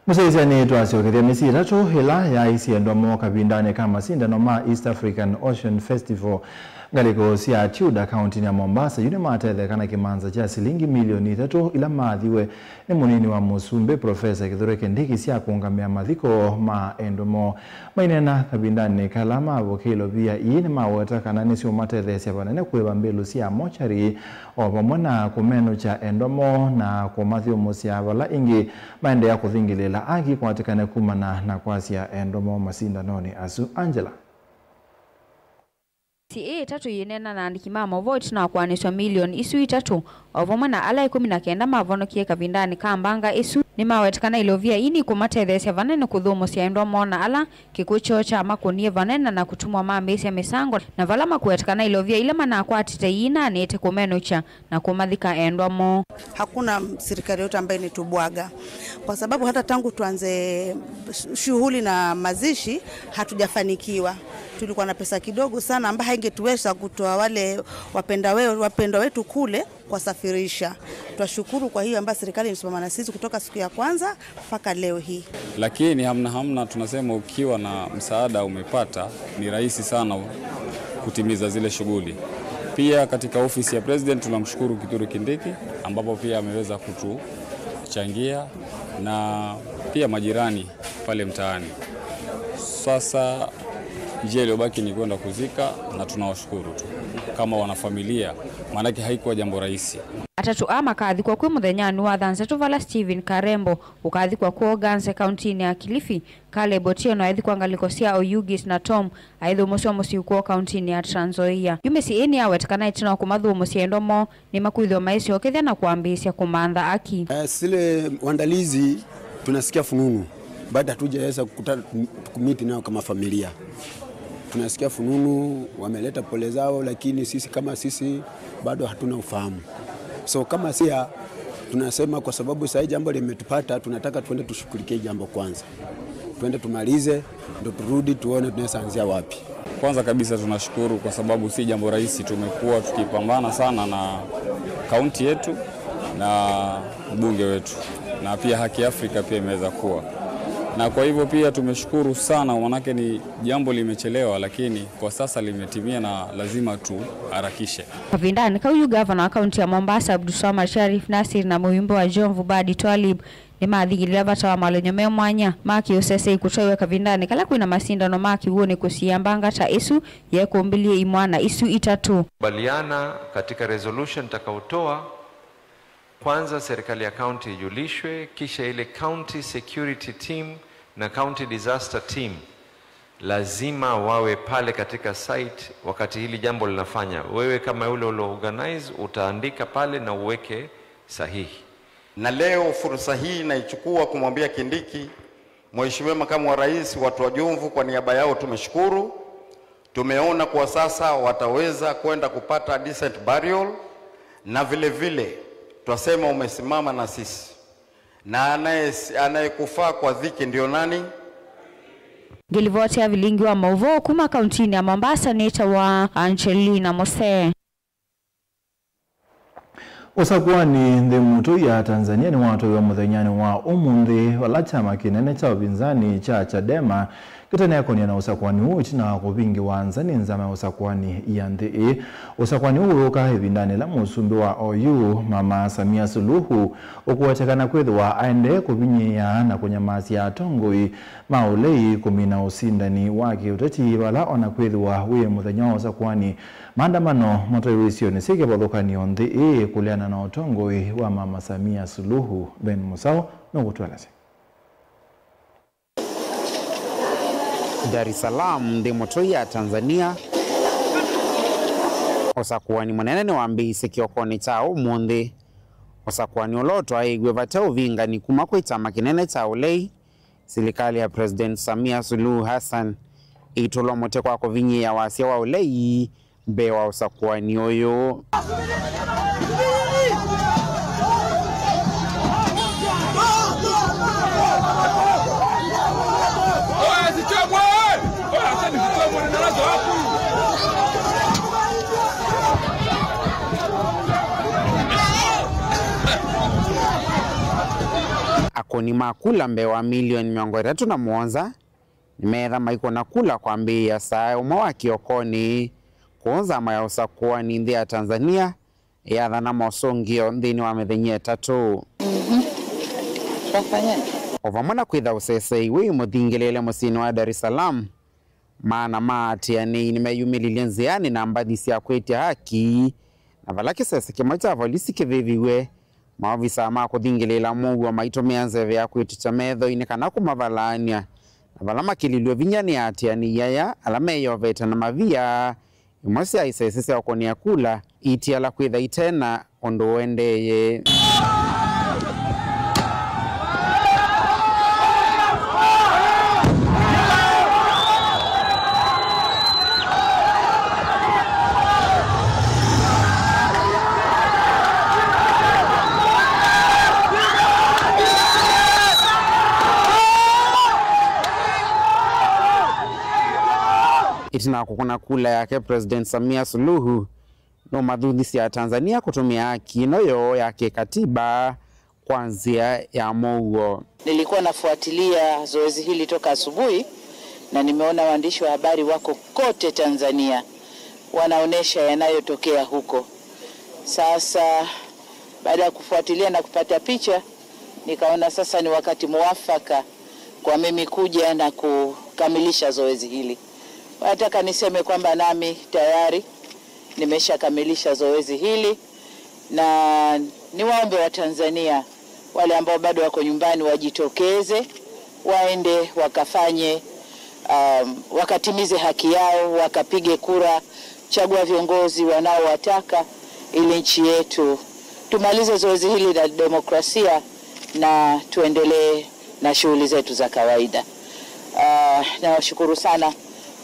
Mũsyaĩĩsya, nĩtwasyokethya mĩsyĩ ĩtatũ ĩla yaaisye ndomo kavindanĩ ka masindano ma East African Ocean Festival ngalĩko sya Chuda, kaũntĩnĩ ya Mombasa, yu nĩmatetheka na kĩmanza kya silingi milioni itatũ ila maathiwe nĩ mũnini wa mũsumbĩ, Profesa Kithure Kindiki, sya kũũngamĩa mathiko ma endwa moo. Maineena kavindanĩ kala mavokeie ilovia ii, nĩmaweta kana nĩsyũmatetheesya vanene kũĩva mbĩlũ sya mochari, o vamwe na kũmenũkya endwa moo na kũmathyũmũsya vala ĩngĩ maendeea kũthingĩlĩĩla aki kwatĩkane kumana na kwasya endwa moo masindanonĩ asu. Angela. Mĩsyĩ ĩĩ ĩtatũ yĩneena na andĩki ma maũvoo ĩtina wa kũanĩsw'a milioni isu itatũ, o vamwe na ala ĩkũmi na kenda mavonokie kavindanĩ ka mbanga ĩsu, nĩmaweta kana ilovia ii nikũmatetheesya vanene kũthũmũsya endwa moo na ala kĩkw'ũ kyoo kyamakũnie vanene na kũtumwa mambĩĩsya mĩsango, na vala makweta kana ilovia ila manakwatĩte iinanĩte kũmenũkya na kũmathika endwa moo. Hakuna serikali yote ambayo inatubwaga, kwa sababu hata tangu tuanze shughuli na mazishi hatujafanikiwa. Tulikuwa na pesa kidogo sana ambayo haingetuweza kutoa wale wapenda we-, wapendwa wetu kule kuwasafirisha. Twashukuru kwa hiyo ambayo serikali imesimama na sisi kutoka siku ya kwanza mpaka leo hii. Lakini hamna hamna, tunasema ukiwa na msaada umepata, ni rahisi sana kutimiza zile shughuli. Pia katika ofisi ya President tunamshukuru Kithure Kindiki, ambapo pia ameweza kutuchangia, na pia majirani pale mtaani. Sasa njia iliyobaki ni kwenda kuzika, na tunawashukuru tu kama wanafamilia, maanake haikuwa jambo rahisi. Atatũ aa makathikwa kwĩ mũthenyanĩ wa thanthatũ vala Stephen Karembo ũkathikwa kwoo Ganze, kaũntĩnĩ ya Kilifi, Caleb Otieno aĩthikwa ngalĩko sya Oyugis, na Tom aĩthũmũsw'a mũsyĩ kwoo kaũntĩnĩ ya Trans Nzoia. Yu mĩsyĩ ĩĩ nĩyawetekana ĩtina wa kũmathũmũsya endwa moo, nĩmakwĩthĩwa maĩsyokethya na kwambĩĩsya kũmantha aki. Eh, zile uandalizi tunasikia fununu, bado hatujaweza kukuta-, kumiti nao kama familia. Tunasikia fununu, wameleta pole zao, lakini sisi kama sisi bado hatuna ufahamu. So kama sia, tunasema kwa sababu saa hii jambo limetupata, tunataka tuende tushughulikie jambo kwanza. Tuende tumalize, ndo turudi tuone tunaweza anzia wapi. Kwanza kabisa tunashukuru kwa sababu si jambo rahisi. Tumekuwa tukipambana sana na kaunti yetu na mbunge wetu, na pia Haki Afrika pia imeweza kuwa, na kwa hivyo pia tumeshukuru sana, manake ni jambo limechelewa, lakini kwa sasa limetimia na lazima tuharakishe. Kavindanĩ kau yu, gavana wa kaunti ya Mombasa Abdulswamad Sharif Nasir na mũimbo wa Jomvu Badi Twalib nĩmathingĩlile vata wa malonyo me mwanya ma kĩũsesei kũtwaiwe kavindanĩ kala kwĩna masindano ma kĩw'ũnĩ kũsiĩa mbanga ta ĩsu yeekũmbĩlye imwana isu itatũ. Kubaliana katika resolution nitakaotoa, kwanza serikali ya county ijulishwe, kisha ile county security team na county disaster team lazima wawe pale katika site wakati hili jambo linafanya. Wewe kama yule ulo organize, utaandika pale na uweke sahihi. Na leo fursa hii naichukua kumwambia Kindiki, Mheshimiwa Makamu wa Rais, watu wa Jomvu kwa niaba yao tumeshukuru. Tumeona kwa sasa wataweza kwenda kupata decent burial, na vile vile twasema umesimama na sisi. Na anaye-, anayekufa kwa dhiki ndio nani? Ngĩlivoti ya vilingi wa maũvoo kuma kauntinĩ ya Mombasa nĩtawa Angelina Mose. Ũsakũani nthĩ mũtũi ya Tanzania nĩwatwaiwe mũthenyanĩ wa ũmũnthĩ, vala kyama kĩnene kya ũvinzani kya Chadema kĩteneekonia na ũsakũani ũũ ĩtina wa kũvingĩwa nza nĩ nzama ya ũsakũani ya nthĩ ĩĩ. Ũsakũani ũũ wĩũka ĩvindanĩ ĩla mũsumbĩ wa oyu, Mama Samia Suluhu, ũkũwetekana kwĩthĩwa aendee kũvinyĩĩa na kũnyamasya atongoi ma ũlei kũmina ũsindani wa kĩũteti, vala ona kwĩthĩwa wĩ mũthenya wa ũsakũani, maandamano matwaiwe isionĩ syĩ kĩvathũkany'o nthĩ ĩĩ kũleana na ũtongoi wa Mama Samia Suluhu. Ben Musau nũkũtũelesya. Dar es Salaam, nthĩ mũtũi ya Tanzania. Ũsakũani mũnene nĩwambĩĩisye kĩokonĩ kya ũmũnthĩ, ũsakũani ũla ũtwaĩiw'e vate ũvingani kuma kwĩ kyama kĩnene kya ũlei, silikalĩ ya President Samia Suluhu Hassan, ĩitũlwa mũtĩ kwa kũvinyĩĩa wasya wa ũlei mbee wa ũsakũani ũyũ. Akũni ma kula mbee wa milioni mĩongo ĩtatũ na mũonza nĩmeetha maikũna kula kwambĩĩa saa ũmwe wa kĩokonĩ, kũũ nzama ya ũsakũani nthĩ ya Tanzania ĩyathana mosũngĩo nthĩnĩ wa mĩthenya ĩtatũ. Mhm. Twafanyaje? O vamwe na kwĩtha ũsesei wĩ mũthingĩlĩĩle mũsyĩnĩ wa Dar es Salaam, maana ma atĩanĩi nĩmeyumĩlilye nzĩanĩ na mbathi sya kwĩtya haki, na vala kĩsese kĩmwe kya volisi kĩvĩvĩw'e, maovisaa ma kũthingĩlĩĩla mũuo maitũmĩa nzeve ya kwĩtũkya methoinĩ kana kũmavalaany'a, na vala makĩlilw'e vinya nĩ atĩanĩi aya ala meyovete na mavia, imwe sya isese sya ũkũnĩa kula itiala kwĩtha ite na ũndũ ũendeeye. Ĩtina wa kũkũna kula yake, President Samia Suluhu nũmathuthisye Atanzania kũtũmĩa haki ĩno yoo ya kĩkatiba kwa nzĩa ya mũuo. Nilikuwa nafuatilia zoezi hili toka asubuhi na nimeona waandishi wa habari wako kote Tanzania wanaonesha yanayotokea huko. Sasa, baada ya kufuatilia na kupata picha, nikaona sasa ni wakati muafaka kwa mimi kuja na kukamilisha zoezi hili. Nataka niseme kwamba nami tayari nimeshakamilisha zoezi hili, na niwaombe Watanzania wale ambao bado wako nyumbani wajitokeze, waende wakafanye, um, wakatimize haki yao, wakapige kura, chagua viongozi wanaowataka ili nchi yetu tumalize zoezi hili la demokrasia na tuendelee na shughuli zetu za kawaida. Ah, nawashukuru sana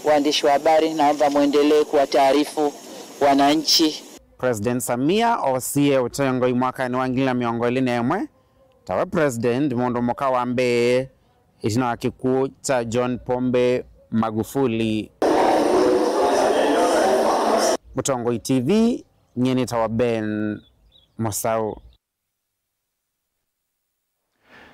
waandishi wa habari, naomba muendelee kuwataarifu wananchi. President Samia oosie ũtongoi mwakanĩ wa ngili na mĩongo ĩlĩ na ĩmwe tawe president mũndũ mũka wa mbee ĩtina wa kĩkw'ũ kya John Pombe Magufuli. Mũtongoi T V, nyie nĩtawa Ben Mũsaũ.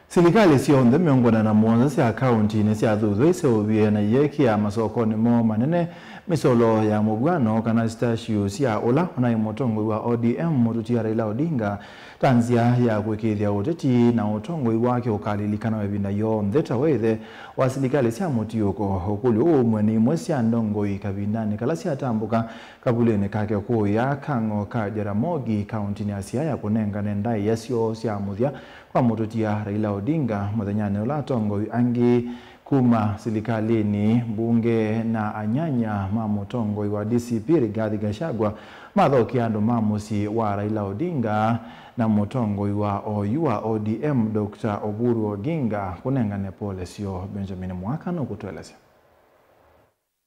Silikalĩ syonthe mĩongo ĩna na mũonza sya kaũnti nĩsyathuthw'a iseũvye na iyeekĩa masokonĩ moo manene mĩsolo ya mũvw'ano kana statue sya ũla ũnaĩ mũtongoi wa O D M mũtutia Raila Odinga, ta nzĩa ya kũĩkĩĩthya ũteti na ũtongoi wake ũkalilikanawa ĩvinda yonthe ta we ĩthe wa silikalĩ sya mũtiũko. Ũkũlyo ũũ ũmwe nĩ imwe sya ndongoi kavindanĩ kala syatambũka kavulĩnĩ kake kũũya Kang'o ka Jaramogi, kaũntinĩ ya Siaya, kũnengane ndaĩa syoo sya mũthya kwa mũtũtia Raila Odinga mũthenyanĩ ũla atongoi angĩ kuma silikalĩnĩ, mbunge na anyanya ma mũtongoi wa D C P Rigathi Gachagua mathokie andũ ma mũsyĩ wa Raila Odinga na mũtongoi wa oyu wa O D M, Doctor Oburu Oginga, kũnengane pole syoo. Benjamin Mwaka nũkũtũelesya.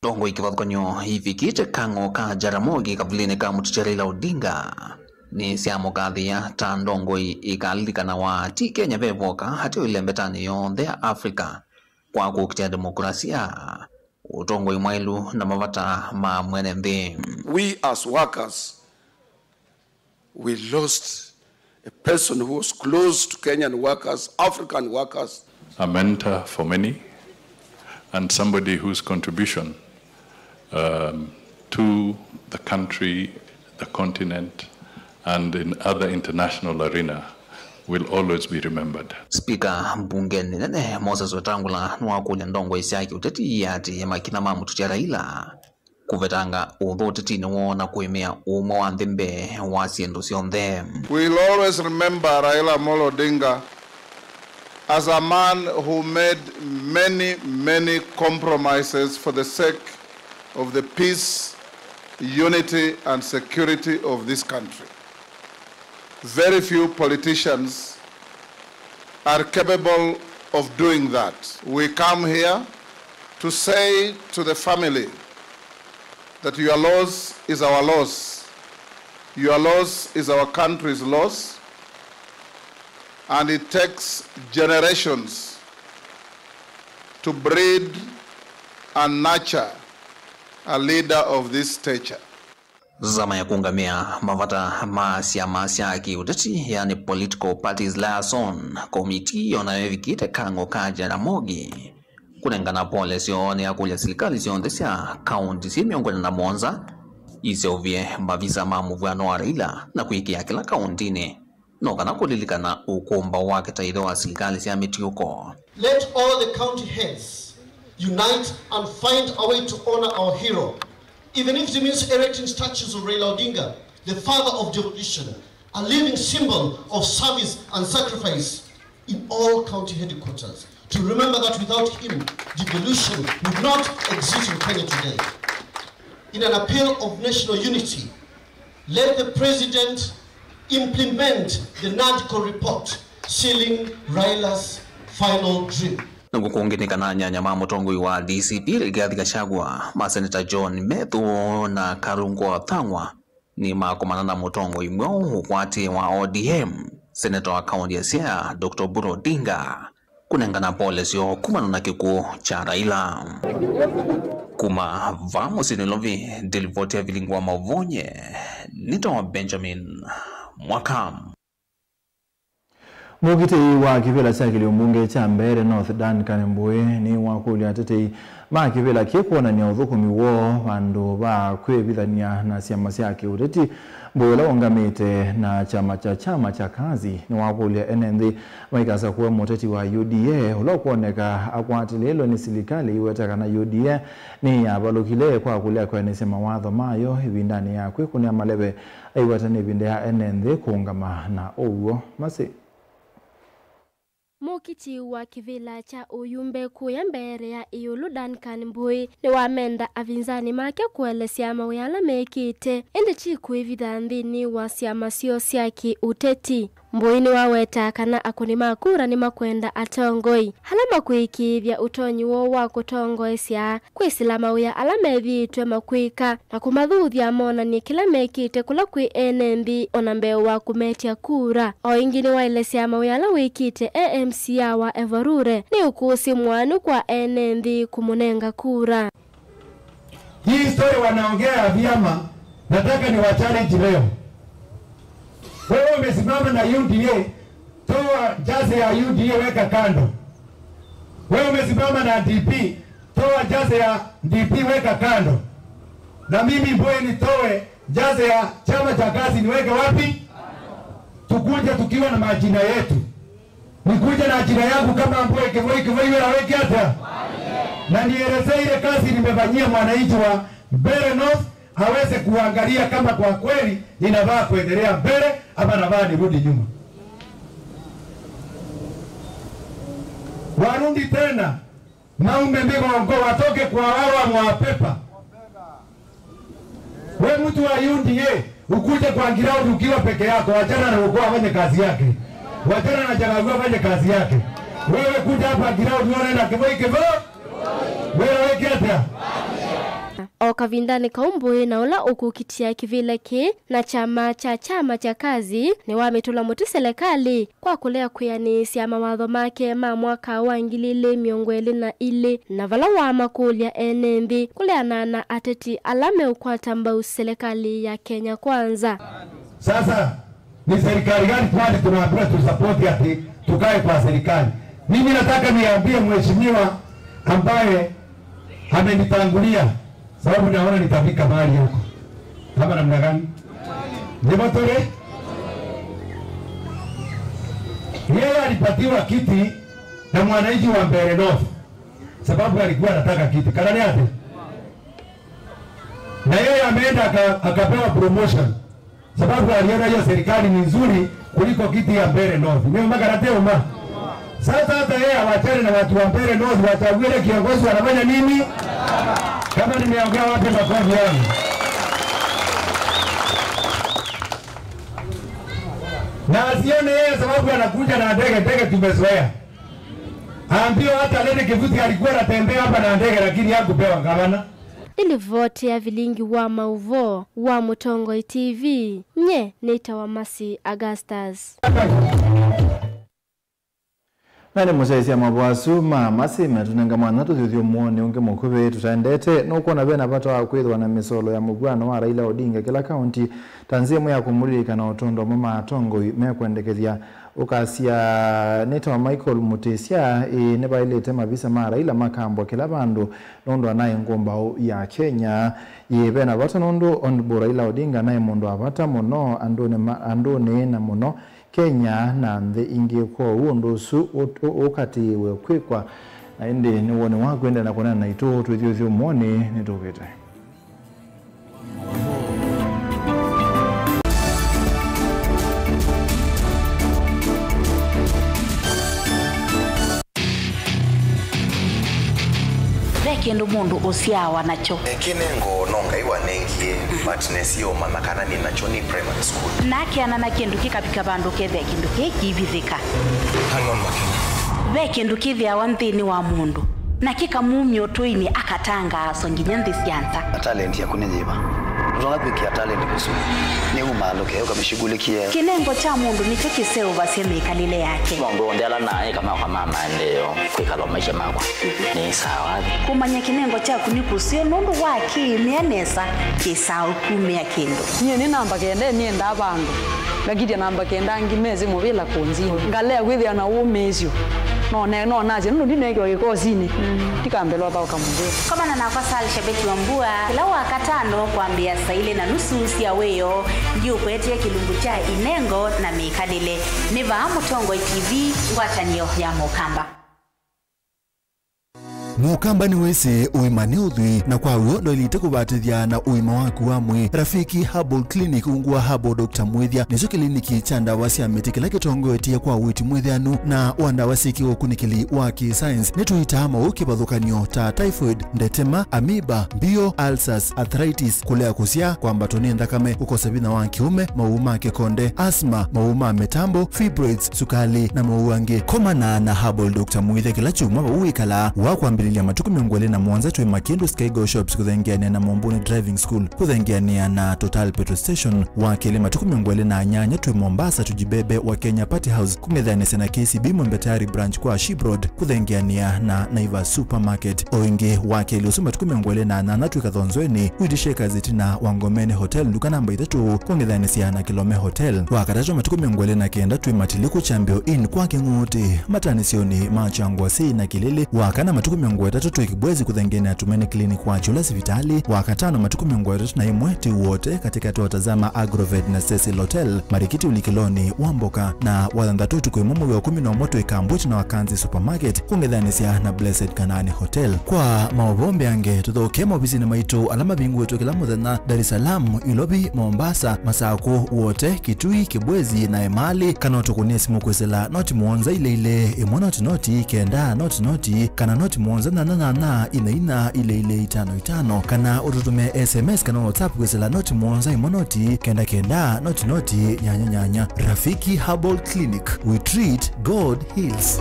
Ndongoi kĩvathũkany'o ivikĩte Kang'o ka Jaramogi kavulĩnĩ ka mũtũtia Raila Odinga nĩsyamũkathĩĩa ta ndongoi ĩkalilikanawa ti Kenya ve voka, ateo ĩlembetanĩ yonthe ya Africa kwa kũkitĩa demokrasia, ũtongoi mwaĩlu na mavata ma mwene nthĩ. We as workers, we lost a person who was close to Kenyan workers, African workers. A mentor for many, and somebody whose contribution, um, to the country, the continent, and in other international arena will always be remembered. Spika mbunge nene Moses Wetangula nĩwakũlya ndongoi sya kĩũteti iatĩĩe makinya ma mũtũtia Raila kũvetanga ũthũ ũtetinĩ woo na kũĩmĩa ũmwe wa nthĩ mbee wa syĩndũ syonthe. We'll always remember Raila Amolo Odinga as a man who made many, many compromises for the sake of the peace, unity and security of this country. Very few politicians are capable of doing that. We come here to say to the family that your loss is our loss, your loss is our country's loss, and it takes generations to breed and nurture a leader of this stature. Nzama ya kũũngamĩa mavata ma syama sya kĩũteti, yani political parties liaison committee, onayo ĩvikĩte Kang'o ka Jaramogi kũnengana pole syoo nĩ yakũlya silikalĩ syonthe sya kaũnti syĩ mĩongo ĩna na mũonza iseũvye mavisa ma mũvw'ano wa Raila na kwĩkĩa kĩla kaũntinĩ no kana kũlilikana ũkũmbaũ wake ta ĩthe wa silikalĩ sya mĩtiũko. Let all the county heads unite and find a way to honor our hero, even if it means erecting statues of Raila Odinga, the father of devolution, a living symbol of service and sacrifice in all county headquarters, to remember that without him, devolution would not exist in Kenya today. In an appeal of national unity, let the president implement the NADCO report sealing Raila's final dream. Nĩkw'o kũngĩ nĩ kana anyanya ma mũtongoi wa D C P Rigathi Gachagua, maseneta John Methu na Karungo Wathang'wa nĩmakomana na mũtongoi mweũ ũkwatĩe wa O D M, seneta wa kaũnti ya Siaya, Doctor Oburu Odinga, kũnengana pole syoo kumana na kĩkw'ũ kya Raila. Kuma vaa mũsyĩ Nairobi, ndĩlivoti ya vilingi wa maũvoo nyie nĩtawa Benjamin Mwaka. Mũkitĩi wa kĩvĩla kya kĩlio mbunge kya Mbeere North, Duncan Mbũĩ, nĩwakũlya atetei ma kĩvĩla kĩĩ kwonany'a ũthũkũmi woo vandũ va kwĩvithany'a na syama sya kĩũteti. Mbũĩ, ũla ũngamĩte na kyama kya, kyama kya Kazi, nĩwakũlya ene nthĩ maikasakũe mũteti wa U D A ũla ũkwoneka akwatĩlĩĩlwe nĩ silikalĩ ĩiweta kana U D A nĩyavalũkile kwa kũlea kũendeesya mawatho mayo ĩvindanĩ ya kwĩkũnĩa maleve. Aiweta nĩ ĩvinda ya ene nthĩ kũũngama na ũw'o. Masĩ. Mũkitĩi wa kĩvĩla kya ũyumbe kũya Mbeere ya ĩũlũ, Duncan Mbũĩ, nĩwamenda avinzani make kũelesya mawĩa ala mekĩte, ĩndĩ ti kwĩvitha nthĩnĩ wa syama syoo sya kĩũteti. Mbũĩ nĩwaweta kana akũni ma kura nĩmakwenda atongoi ala makwĩkĩĩthya ũtonyi woo wa kũtongoesya, kwĩsĩla mawĩa ala methĩĩtwe makwĩka, na kũmathuthya monany'e kĩla mekĩte kũla kwĩ ene nthĩ o na mbee wa kũmetya kura. O ĩngĩ nĩwaelesya mawĩa ala wĩkĩte e M C A wa Evarure nĩ ũkũsĩ mwanu kwa ene nthĩ kũmũnenga kura. Hii story wanaongea ya vyama, Nataka ni wachallenge leo. Wewe umesimama na U D A, toa jersey ya U D A weka kando. Wewe umesimama na D P, toa jersey ya D P weka kando. Na mimi Mbwe nitoe jersey ya chama cha kazi niweke wapi? Tukuje tukiwa na majina yetu. Nikuje na jina yangu kama Mbwe Kivoi, Kivoi wĩra wĩke ata? Na nielezee ile kazi nimefanyia mwananchi wa Mbeere North, aweze kuangalia kama kwa kweli ninafaa kuendelea mbele ama nafaa nirudi nyuma. Warudi tena, maume migongo, watoke kwa hawa mwa pepa. We mtu wa U D A, ukuje kwa ground ukiwa peke yako, wachana na Ruku afanye kazi yake. Wachana na Njagagu afanye kazi yake. Wewe kuja hapa ground uone na Kivoi Kivoi. Wewe weke hata. O kavindanĩ kau Mbũĩ na ũla ũkũkitĩa kĩvĩla kĩĩ na kyama kya kyama kya kazi nĩwamĩtũla mũtĩ selekalĩ kwa kũlea kwĩanĩĩsya mawatho make ma mwaka wa ngili ilĩ mĩongo ĩlĩ na ilĩ, na vala wamakũlya ene nthĩ kũleana na ateti ala meũkwata mbau selekalĩ ya Kenya Kwanza. Sasa ni serikali gani kwani tunaambiwa tusapoti ati tukae kwa serikali? Mimi nataka niambie mheshimiwa ambaye amenitangulia, sababu naona nitafika mahali huko. Kama namna gani? Ndivyo tuli. Yeye alipatiwa kiti na mwananchi wa Mbeere North, sababu alikuwa anataka kiti. Kana ni ati? Na yeye ameenda aka-, akapewa promotion, sababu aliona hiyo serikali ni nzuri kuliko kiti ya Mbeere North. Nĩ ũma kana ti ũma? Sasa hata yeye awachane na watu wa Mbeere North, wachague ile kiongozi wanafanya nini? Kama nimeongea, wapi makofi yangu? Na asione yeye sababu anakuja na ndege, ndege tumezoea. Ambio hata Lady Kivuti alikuwa anatembea hapa na ndege, lakini hakupewa gavana. Nĩ livoti ya vilingi wa maũvoo wa Mũtongoi T V, nye nĩtawa Mercy Augustus. Na nĩ mũsyaĩĩsya mavoo asu ma Mercy metũnenga mwanya tũthyũthyũmũonĩ ũngĩ mũkuvĩ tũtaendete. Nũkwona ve na vata wa kwĩthĩwa na mĩsolo ya mũvw'ano wa Raila Odinga kĩla kaunti ta nzĩa ĩmwe ya kũmũlilikana ũtũndũ amwe ma atongoi mekwendekethya? Ũkasya, nĩtawa Michael Mutisya, ĩĩ, nĩvaĩlĩte mavisa ma Raila makambwa kĩla vandũ nũndũ anaĩ ngũmbaũ ya Kenya. Ĩĩ, ve na vata nũndũ Honorable Raila Odinga anaĩ mũndũ wa vata mũno andũnĩ ma-, andũnĩ na mũno Kenya na nthĩ ingĩ. Kwoou ũndũ ũsu ũ-, ũ-, ũkatĩĩwe kwĩkwa. Na ĩndĩ nĩ woni waku, endeea na kũneena naitũ twĩthyũthyũmũonĩ nĩtũkĩte. Ve kĩndũ mũndũ ũsyaawa nakyo. Kĩnengo no Ngai wanengie, but nesie ũmanya kana nĩ nakyo nĩ primary school. Nakeana na kĩndũ kĩkavika vandũ kethĩa kĩndũ kĩĩ kĩivithĩka. Hang on, Makena. Ve kĩndũ kĩthĩawa nthĩnĩ wa mũndũ, na kĩkamumya ũtũinĩ akatangaaswa nginya nthĩ sya nza. Talent yaku nĩ yĩva? Ndũtonya kwĩkĩa talent kũsu. Nĩ umaalũke, ũkamĩshughulikie. Kĩnengo kya mũndũ nĩkyo kĩseũvasya mĩkalĩle yake. Maũndũ onthe ala naĩka makwa ma maendeeo, kwĩkalwa maisha makwa nĩ sawa. Kũmanya kĩnengo kyaku nĩ kũseo nũndũ wa kĩĩmĩa nesa kĩsaa ũkumĩa kĩndũ. Nyie nĩ namba kenda, nĩendaa vandũ. Ngakitya namba kenda angĩ mesĩ mũvĩla kũnzini. Ngalea kwĩthĩa na ũmĩĩsyo. No ne-, no nasye, nũndũ ndineekiwa kĩkosinĩ, ndikambelwa thaũka mũvĩla. Komana nakwa Sal Shabeti wa Mbua, kĩla Wakatano kwambĩĩa saa ilĩ na nusu sya wĩoo, ndiũkũetee kĩlungu kya inengo na mĩkalĩle. Nĩ vaa Mũtongoi T V, ngwatanĩo ya Mũkamba. Mũkamba nĩwĩsĩ ũima nĩ ũthwii, na kwa w'o ndwaĩlĩte kũvatĩthya na ũima waku wa mwĩĩ. Rafiki Herbal Clinic ungu wa Herbal Doctor Mwĩthya nĩkyo kĩliniki kya ndawa sya mĩtĩ kĩla kĩtongoetye kwa ũiiti mwĩthĩanu na wa ndawa syĩ kĩũkunĩkĩli wa kĩ-science. Nĩtũitaa maũũ kĩvathũkany'o ta typhoid, ndetema, amoeba, mbio, ulcers, arthritis, kũlea kũsyaa, kwambatwa nĩ nthakame, kũkosa vinya wa kĩũme, maũũ ma kĩkonde, asthma, maũũ ma mĩtambo, fibroids, sukali, na maũũ angĩ. Komana na Herbal Doctor Mwĩthya kĩla kyumwa vau wĩkalaa, wa kwambĩlĩlya Ilya matukũ mĩongo ĩlĩ na mũonza twĩ Makindu Skygo Shops kũthengeanĩa na Mombuni Driving School, kũthengeanĩa na Total Petrol Station. Wa kelĩ matukũ mĩongo ĩlĩ na nyanya twĩ Mombasa Tujibebe wa Kenya Party House, kũng'ethanĩsya na K C B Mwembe Tayari Branch kwa Ship Road, kũthengeanĩa na Naivas Supermarket. O ĩngĩ, wa kelĩ ũsu matukũ mĩongo ĩlĩ na nyanya twĩ Kathonzweni, Witty Shakers ĩtina wa Ngomeni Hotel, nduka namba itatũ, kũng'ethanĩsya na Kilome Hotel. Wa katatũ matukũ mĩongo ĩlĩ na kenda twĩ Matiliku Chambio Inn kwa Kĩng'ũtĩ, matanĩsyonĩ ma Kyangwasi na Kĩlĩlĩ. Wa kana matukũ mĩongo ĩtatũ twĩ Kibwezi kũthengeanĩa na Tumaini Clinic kwa Kyũla sivitalĩ. Wa katano matukũ mĩongo ĩtatũ na ĩmwe twĩ Wote katĩkatĩ wa Tazama Agrovet na Cecil Hotel, Marikiti ũlikĩlonĩ wa mboka. Na wa thanthatũ ũtukũ ĩmwe mwei wa ĩkũmi na ũmwe twĩ Kambu ĩtina wa Kanzi Supermarket, kũng'ethanĩsya na Blessed Kanaani Hotel. Kwa maũvoo mbeange, tũthokee maovisinĩ maitũ ala mavingũĩtwe kĩla mũthenya Dar es Salaam, Ilovi, Mombasa, Masakũ, Wote, Kitui, Kibwezi na Emali, kana ũtũkũnĩe simũ kwĩsĩla noti mũonza ilĩ ilĩ, ĩmwe noti noti, kenda noti noti, kana noti mũonza nyanya nyanya, ina ina, ilĩ ilĩ, itano itano, kana ũtũtũmĩe S M S kana WhatsApp kwĩsĩla noti mũonza, ĩmwe noti, kenda kenda, noti noti, nyanya nyanya. Rafiki Herbal Clinic, we treat, God heals.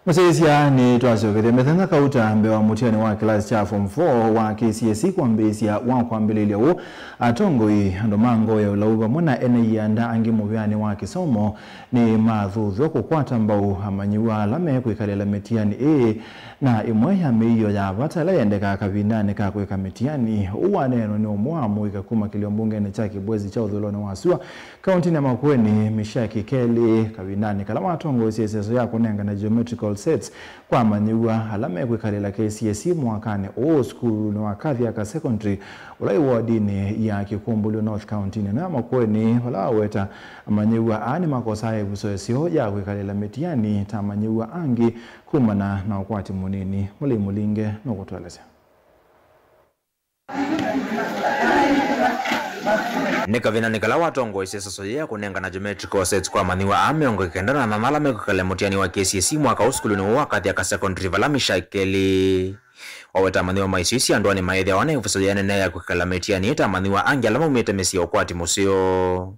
Mũsyaĩĩsya, nĩtwasyokethya mĩthenya kauta mbee wa mũtiani wa kĩlasi kya Form four wa K C S E kwambĩĩsya wa kwambĩlĩlya ũũ. Atongoi, andũ ma ngoo ya ũlau, vamwe na ene ianda angĩ mũvĩanĩ wa kĩsomo nĩmathuthw'a kũkwata mbau amanyĩw'a ala mekwĩkalĩla mĩtiani ĩĩ, na ĩmwe ya mĩio ya vata ĩla yendekaa kavindanĩ ka kwĩka mĩtiani. Ũu waneenwa nĩ ũmwe wa amũika kuma kĩlio mbungenĩ kya Kĩbwezi kya ũthũĩlonĩ wa sua, kaũntinĩ ya Makueni, Mishaki Kelly, kavindanĩ kala watongoesye ĩseso ya kũnengane geometrical sets kwa amanyĩw'a ala mekwĩkalĩla K C S E mwakanĩ ũũ sukulunĩ wa Kathiaka Secondary, ũla wĩ wodinĩ ya Kĩkũmbũlyo North kaũntinĩ ĩno ya Makueni, vala waweta amanyĩw'a aa nĩmakosaa ĩvuso ĩseo ya kwĩkalĩla mĩtiani ta amanyĩw'a angĩ kumana na ũkwati mũnini. Mũlei Mũlinge nũkũtũelesya. Nĩ kavindanĩ kala watongoesye ĩseso yĩĩ ya kũnengana geometrical sets kwa amanyĩw'a aa mĩongo kenda na nana ala mekwĩkalĩla mũtiani wa K C S E mwaka ũũ sukulunĩ ũũ wa Kathiaka Secondary, vala Mishaki Kelly waweta amanyĩw'a ma isio isi andũanĩ maĩthĩawa na ĩvuso yĩanene ya kwĩkalĩla mĩtiani ta amanyĩw'a angĩ ala maumĩte mĩsyĩ ya ũkwati mũseo.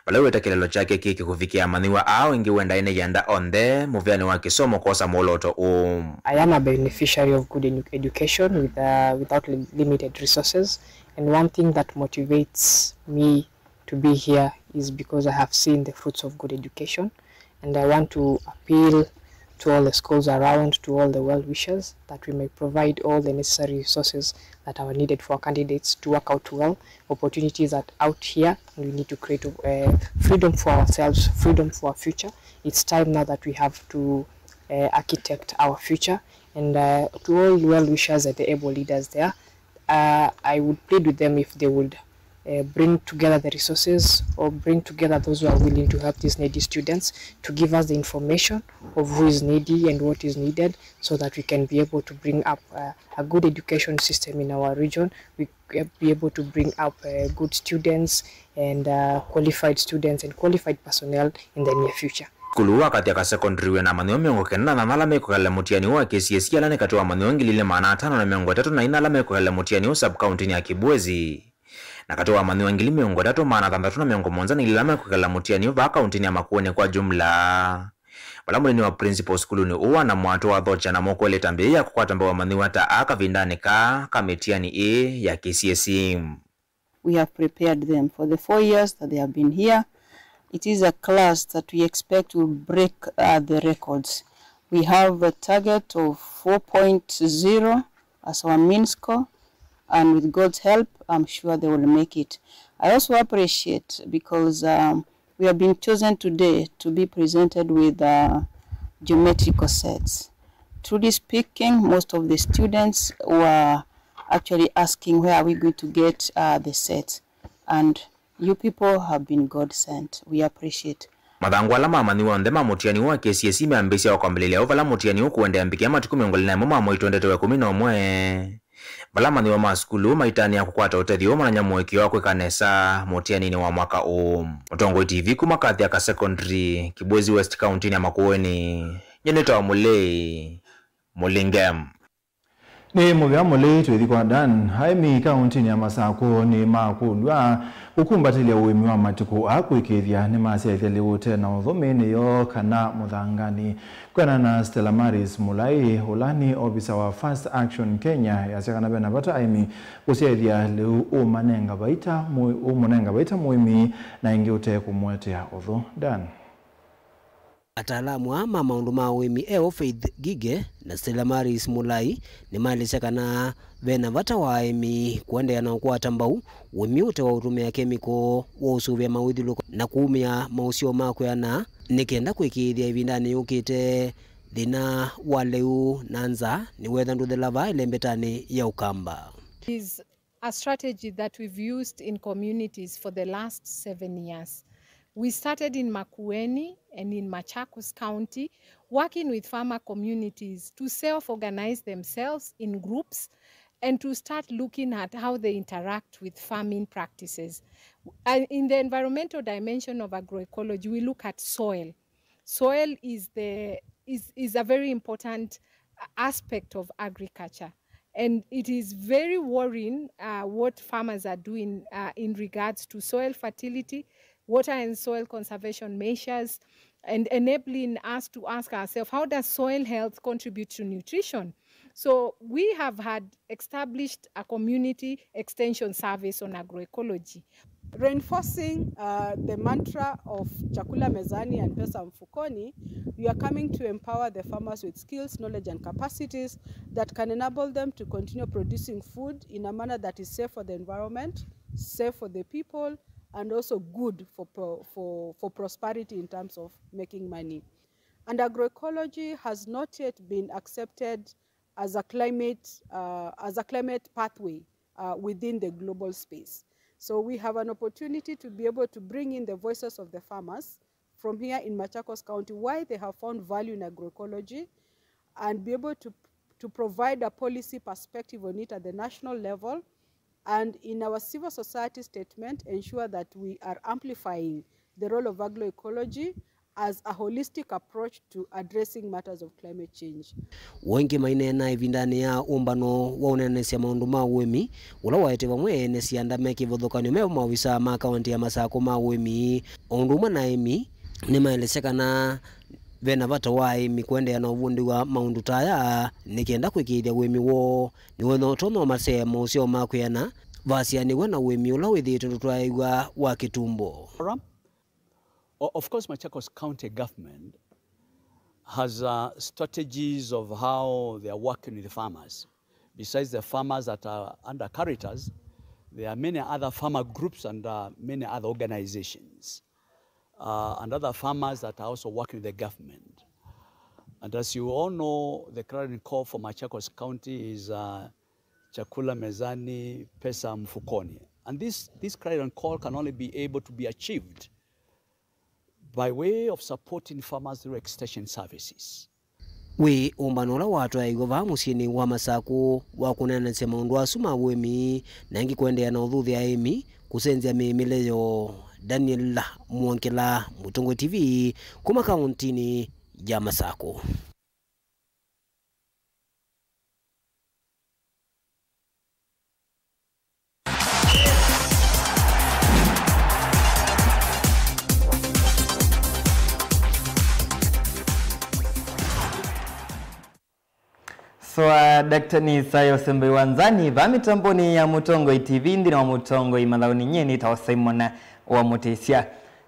Vala wĩta kĩlelo kyake kĩĩ kĩkũvikĩa amanyĩw'a aa, o ĩngĩ wenda ene ianda onthe mũvĩanĩ wa kĩsomo kwosa mwolooto ũũ. I am a beneficiary of good edu- education with, uh, without li- limited resources, and one thing that motivates me to be here is because I have seen the fruits of good education, and I want to appeal to all the schools around, to all the well wishers, that we may provide all the necessary resources that are needed for our candidates to work out well. Opportunities are out here, and we need to create, uh, freedom for ourselves, freedom for our future. It's time now that we have to, uh, architect our future. And, uh, to all well wishers and the able leaders there, uh, I would plead with them if they would, uh, bring together the resources or bring together those who are willing to help these needy students to give us the information of who is needy and what is needed, so that we can be able to bring up, uh, a good education system in our region. We, uh, be able to bring up, uh, good students and, uh, qualified students and qualified personnel in the near future. Sukulu wa Kathiaka Secondary wĩ na amanyĩw'a mĩongo kenda na nana ala mekwĩkalĩla mũtiani ũũ wa K C S E, ala nĩ katĩ wa amanyĩw'a ngili ilĩ maana atano na mĩongo ĩtatũ na ina ala mekwĩkalĩla mũtiani ũũ sub-kaũntinĩ ya Kibwezi, na katĩ wa amanyĩw'a ngili mĩongo ĩtatũ maana thanthatũ na mĩongo mũonza na ilĩ ala mekwĩkalĩla mũtiani ũũ vaa kaũntinĩ ya Makueni kwa jumla. Vala mũnini wa principal sukulunĩ ũũ wa Namwatũ wathokya na mũkũeleta mbĩa ya kũkwata mbau amanyĩw'a ta aa kavindanĩ kaa ka mĩtiani ĩĩ ya K C S E. We have prepared them for the four years that they have been here. It is a class that we expect will break, uh, the records. We have a target of four point zero as our mean score, and with God's help, I'm sure they will make it. I also appreciate because, um, we have been chosen today to be presented with, uh, geometrical sets. Truly speaking, most of the students were actually asking, "Where are we going to get, uh, the sets?" And you people have been God sent. We appreciate. Mathangũ ala ma amanyĩw'a onthe ma mũtiani ũũ wa K C S E meambĩĩsya o kwambĩlĩlya ũũ vala mũtiani ũũ ũkũendeea mbikĩa matukũ mĩongo ĩlĩ na ĩmwe ma mwei twendete wa ĩkũmi na ũmwe. Vala amanyĩw'a ma sukulu maitanĩa kũkwata ũtethyo manany'a mũĩkĩĩo wa kwĩka nesa mũtianinĩ wa mwaka ũũ. Mũtongoi T V kuma Kathiaka Secondary, Kibwezi West, kaũntinĩ ya Makueni, nyie nĩtawa Mũlei Mũlinge. Nĩ mũvea mũlei twĩthi kwa Dan. Aĩmi kaũntĩnĩ ya Masakũ nĩ makũlw'a kũkumbatĩlya ũĩmi wa matukũ aa kũĩkĩĩthya nĩmasyaĩthya lĩu ũte na ũthũ mĩĩnĩ yoo kana mũthanganĩ. Kwĩanana na Stella Maris Mulai, ũla nĩ ovisa wa Fast Action Kenya, yasya kana vena vata aĩmi kũsyaĩthya lĩu ũmanenga vaita mũĩ-, ũmũnenga vaita mũĩmi na ĩngĩ ũte kũmũetea ũthũ. Dan. Ataalamu aa ma maũndũ ma ũĩmi, e o Faith Gige na Stella Maris Mulai, nĩmaelesya kana vena vata wa aĩmi kũendeea na ũkwata mbau ũĩmi ũte wa ũtũmĩa kemiko wa ũsũvĩa mawĩthyũlũlũko na kumya maũseo ma kwĩana, nĩ kenda kũĩkĩĩthya ĩvindanĩ yũkĩte thĩna wa lĩu na nzaa nĩwetha ndũthela vaa ĩlembetanĩ ya Ũkamba. Is a strategy that we've used in communities for the last seven years. We started in Makueni and in Machakos County, working with farmer communities to self-organize themselves in groups and to start looking at how they interact with farming practices. Uh, in the environmental dimension of agroecology, we look at soil. Soil is the, is, is a very important aspect of agriculture. And it is very worrying, uh, what farmers are doing, uh, in regards to soil fertility, water and soil conservation measures, and enabling us to ask ourselves, how does soil health contribute to nutrition? So we have had established a community extension service on agroecology. Reinforcing, uh, the mantra of Chakula Mezani and Pesa Mfukoni, we are coming to empower the farmers with skills, knowledge, and capacities that can enable them to continue producing food in a manner that is safe for the environment, safe for the people, and also good for pro-, for, for prosperity in terms of making money. And agroecology has not yet been accepted as a climate, uh, as a climate pathway, uh, within the global space. So we have an opportunity to be able to bring in the voices of the farmers from here in Machakos County, why they have found value in agroecology, and be able to, to provide a policy perspective on it at the national level, and in our civil society statement, ensure that we are amplifying the role of agroecology as a holistic approach to addressing matters of climate change. O ĩngĩ maineena ĩvindanĩ ya ũmbano wa ũneenanĩsya maũndũ ma ũĩmi, ũla waete vamwe ene syanda me kĩvathũkany'o me maovisaa ma kaũntĩ ya Masakũ ma ũĩmi, o ũndũ ũmwe na aĩmi, nĩmaelesya kana vena vata wa aĩmi kũendeea na ũvundĩw'a maũndũ ta aya nĩ kenda kũĩkĩĩthya ũĩmi woo nĩwona ũtonya ũmasee maũseo ma kwĩana, vasyaanĩw'a na ũĩmi ũla wĩthĩĩtwe ndũtwaĩw'a wa kĩtumbo. Forum. O-, of course, Machakos County Government has, uh, strategies of how they are working with farmers. Besides the farmers that are under Caritas, there are many other farmer groups and, uh, many other organizations, uh, and other farmers that are also working with the government. And as you all know, the clarion call for Machakos County is, uh, Chakula Mezani, Pesa Mfukoni. And this, this clarion call can only be able to be achieved by way of supporting farmers through extension services. Wĩ ũmbano ũla watwaĩiwe vaa mũsyĩnĩ wa Masakũ wa kũneenanĩsya maũndũ asu ma ũĩmi na ĩngĩ kũendeea na ũthuthya aĩmi kũsenzya mĩĩmĩle yoo. Daniel Mwongela, Mũtongoi T V, kuma kaũntĩnĩ ya Masakũ. Swa, Daktari Nisaya ũsembe wa nzani, vaa mĩtambonĩ ya Mũtongoi T V, nthĩnĩ wa Mũtongoi mathaũnĩ, nyie nĩtawa Simon wa Mũtĩsya.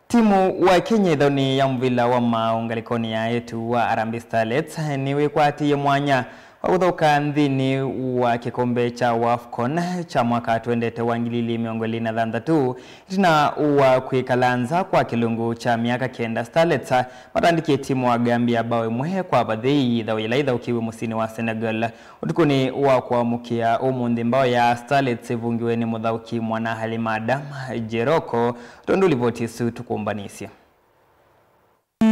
Timu wa Kenya ĩthaũnĩ ya mũvila wa maaũ ngalĩkonĩ ya eĩtu wa Harambee Starlets nĩwĩkwatĩie mwanya wa kũthaũka nthĩnĩ wa kĩkombe kya AFCON kya mwaka twendete wa ngili ilĩ mĩongo ĩlĩ na thanthatũ. Ĩtina wa kwĩkala nza kwa kĩlungu kya myaka kenda, Starlets matandĩkie timu wa Gambia mbao ĩmwe kwa vathei, ĩthaũ yĩla ĩthaũkĩiwe mũsyĩnĩ wa Senegal. Ũtukũnĩ wa kũamũkĩa ũmũnthĩ, mbao ya Starlets ĩvungiwe nĩ mũthaũki mwana-a-ĩthe Adam Jeroko, tondũ livoti ĩsu tũkũmbanĩsye.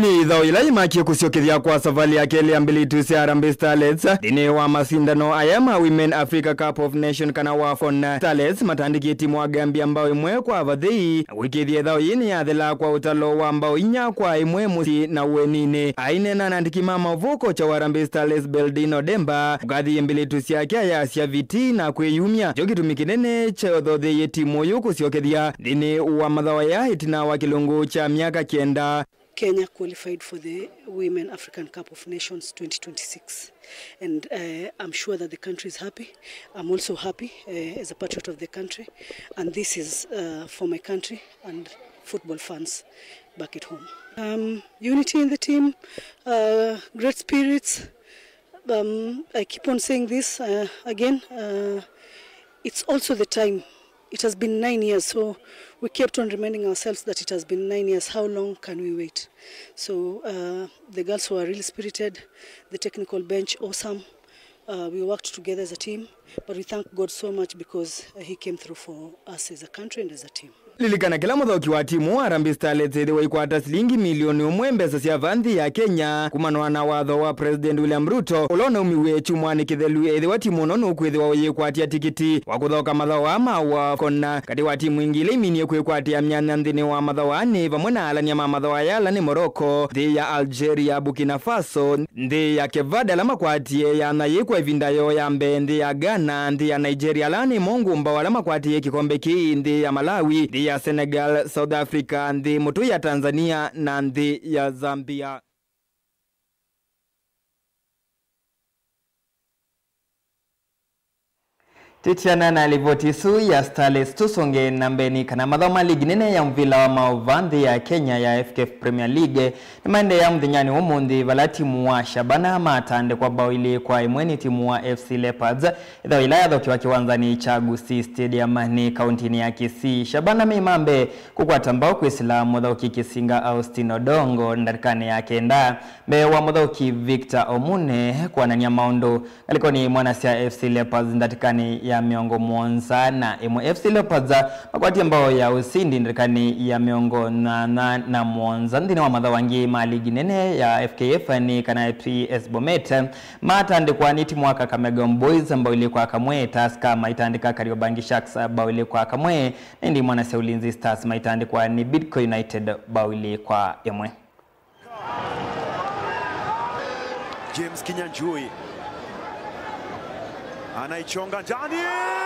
Ĩthaũ yĩla yĩmakie kũsyokethya kwa savalĩ ya kelĩ ya mbĩlĩtu sya Harambee Starlets nthĩnĩ wa masindano aya ma Women Africa Cup of Nation kana WAFCON, Starlets matandĩkie timu wa Gambia mbao ĩmwe kwa vathei, na kũĩkĩĩthya ĩthaũ yĩĩ nĩyathela kwa ũtalo wa mbao inya kwa ĩmwe mũsyĩ na ũeninĩ. Aineena na andĩki ma maũvoo, kocha wa Harambee Starlets Beldino Demba ũkathĩie mbĩlĩtu syake ayasya vitii na kwĩyumya nĩkyo kĩtumi kĩnene kyothootheeie timu ũyũ kũsyokethya nthĩnĩ wa mathaũ aya ĩtina wa kĩlungu kya myaka kenda. Kenya qualified for the Women African Cup of Nations twenty twenty-six, and uh, I'm sure that the country is happy. I'm also happy uh, as a patriot of the country, and this is uh, for my country and football fans back at home. Um, unity in the team, uh, great spirits. Um, I keep on saying this uh, again. Uh, it's also the time. It has been nine years, so we kept on reminding ourselves that it has been nine years. How long can we wait? So uh, the girls were really spirited, the technical bench awesome. Uh, we worked together as a team, but we thank God so much because uh, He came through for us as a country and as a team. Lilikana, kĩla mũthaũki wa timu wa Harambee Starlets ĩthĩwa ikwata silingi milioni ũmwe mbesa sya vaa nthĩ ya Kenya kumana na watho wa President William Ruto ũla ũnaumiw'e kyumwanĩ kĩthelu, ethĩwa timu ũno nũkwĩthĩwa ũyĩkwatĩa tikiti wa kũthaũka mathaũ aa ma WAFCON. Katĩ wa timu ingĩ ila iminie kwĩkwatĩa myanya nthĩnĩ wa mathaũ aa nĩ vamwe na alany'a ma mathaũ aya ala nĩ Morocco, nthĩ ya Algeria, Burkina Faso, nthĩ ya Cape Verde ala makwatie yanya yĩĩ kwa ĩvinda yoo ya mbee, nthĩ ya Ghana, nthĩ ya Nigeria ala nĩmo ngũmbaũ ala makwatie kĩkombe kĩĩ, nthĩ ya Malawi, nthĩ ya Senegal, South Africa, nthĩ mũtũi ya Tanzania, na nthĩ ya Zambia. Twĩtiana na livoti ĩsu ya Starlets, tũsonge na mbee nĩ kana mathaũ ma ligi nene ya mũvila wa maũvoo nthĩ ya Kenya ya F K F Premier League nĩmaendeea mũthenyanĩ wa ũmũnthĩ, vala timu wa Shabana matandĩkwa mbao ilĩ kwa ĩmwe nĩ timu wa F C Leopards, ĩthaũ yĩla yathokiwa kĩwanzanĩ kya Gusii Stadium nĩ kauntinĩ ya Kisii. Shabana me ma mbee kũkwata mbao kwĩsĩla mũthaũki kĩsinga Austin Odongo ndatĩkanĩ ya kenda, mbee wa mũthaũki Victor Omune kũanany'a maũndũ. Ngalĩkonĩ, mwanasya F C Leopards ndatĩkanĩ ya mĩongo mũonza na ĩmwe. F C Leopards makwatie mbao ya ũsindi ndatĩkanĩ ya mĩongo nyanya na mũonza. Nthĩnĩ wa mathaũ angĩ ma ligi nene ya F K F nĩ kana P S Bomet matandĩkwa nĩ timu wa Kakamega Homeboyz mbao ilĩ kwa kamwe, Tusker maitandĩka Kariobangi Sharks mbao ilĩ kwa kamwe, na ĩndĩ mwanasya Ulinzi Stars maitandĩkwa nĩ Bidco United mbao ilĩ kwa ĩmwe. James Kinyanjui anaichonga ndani.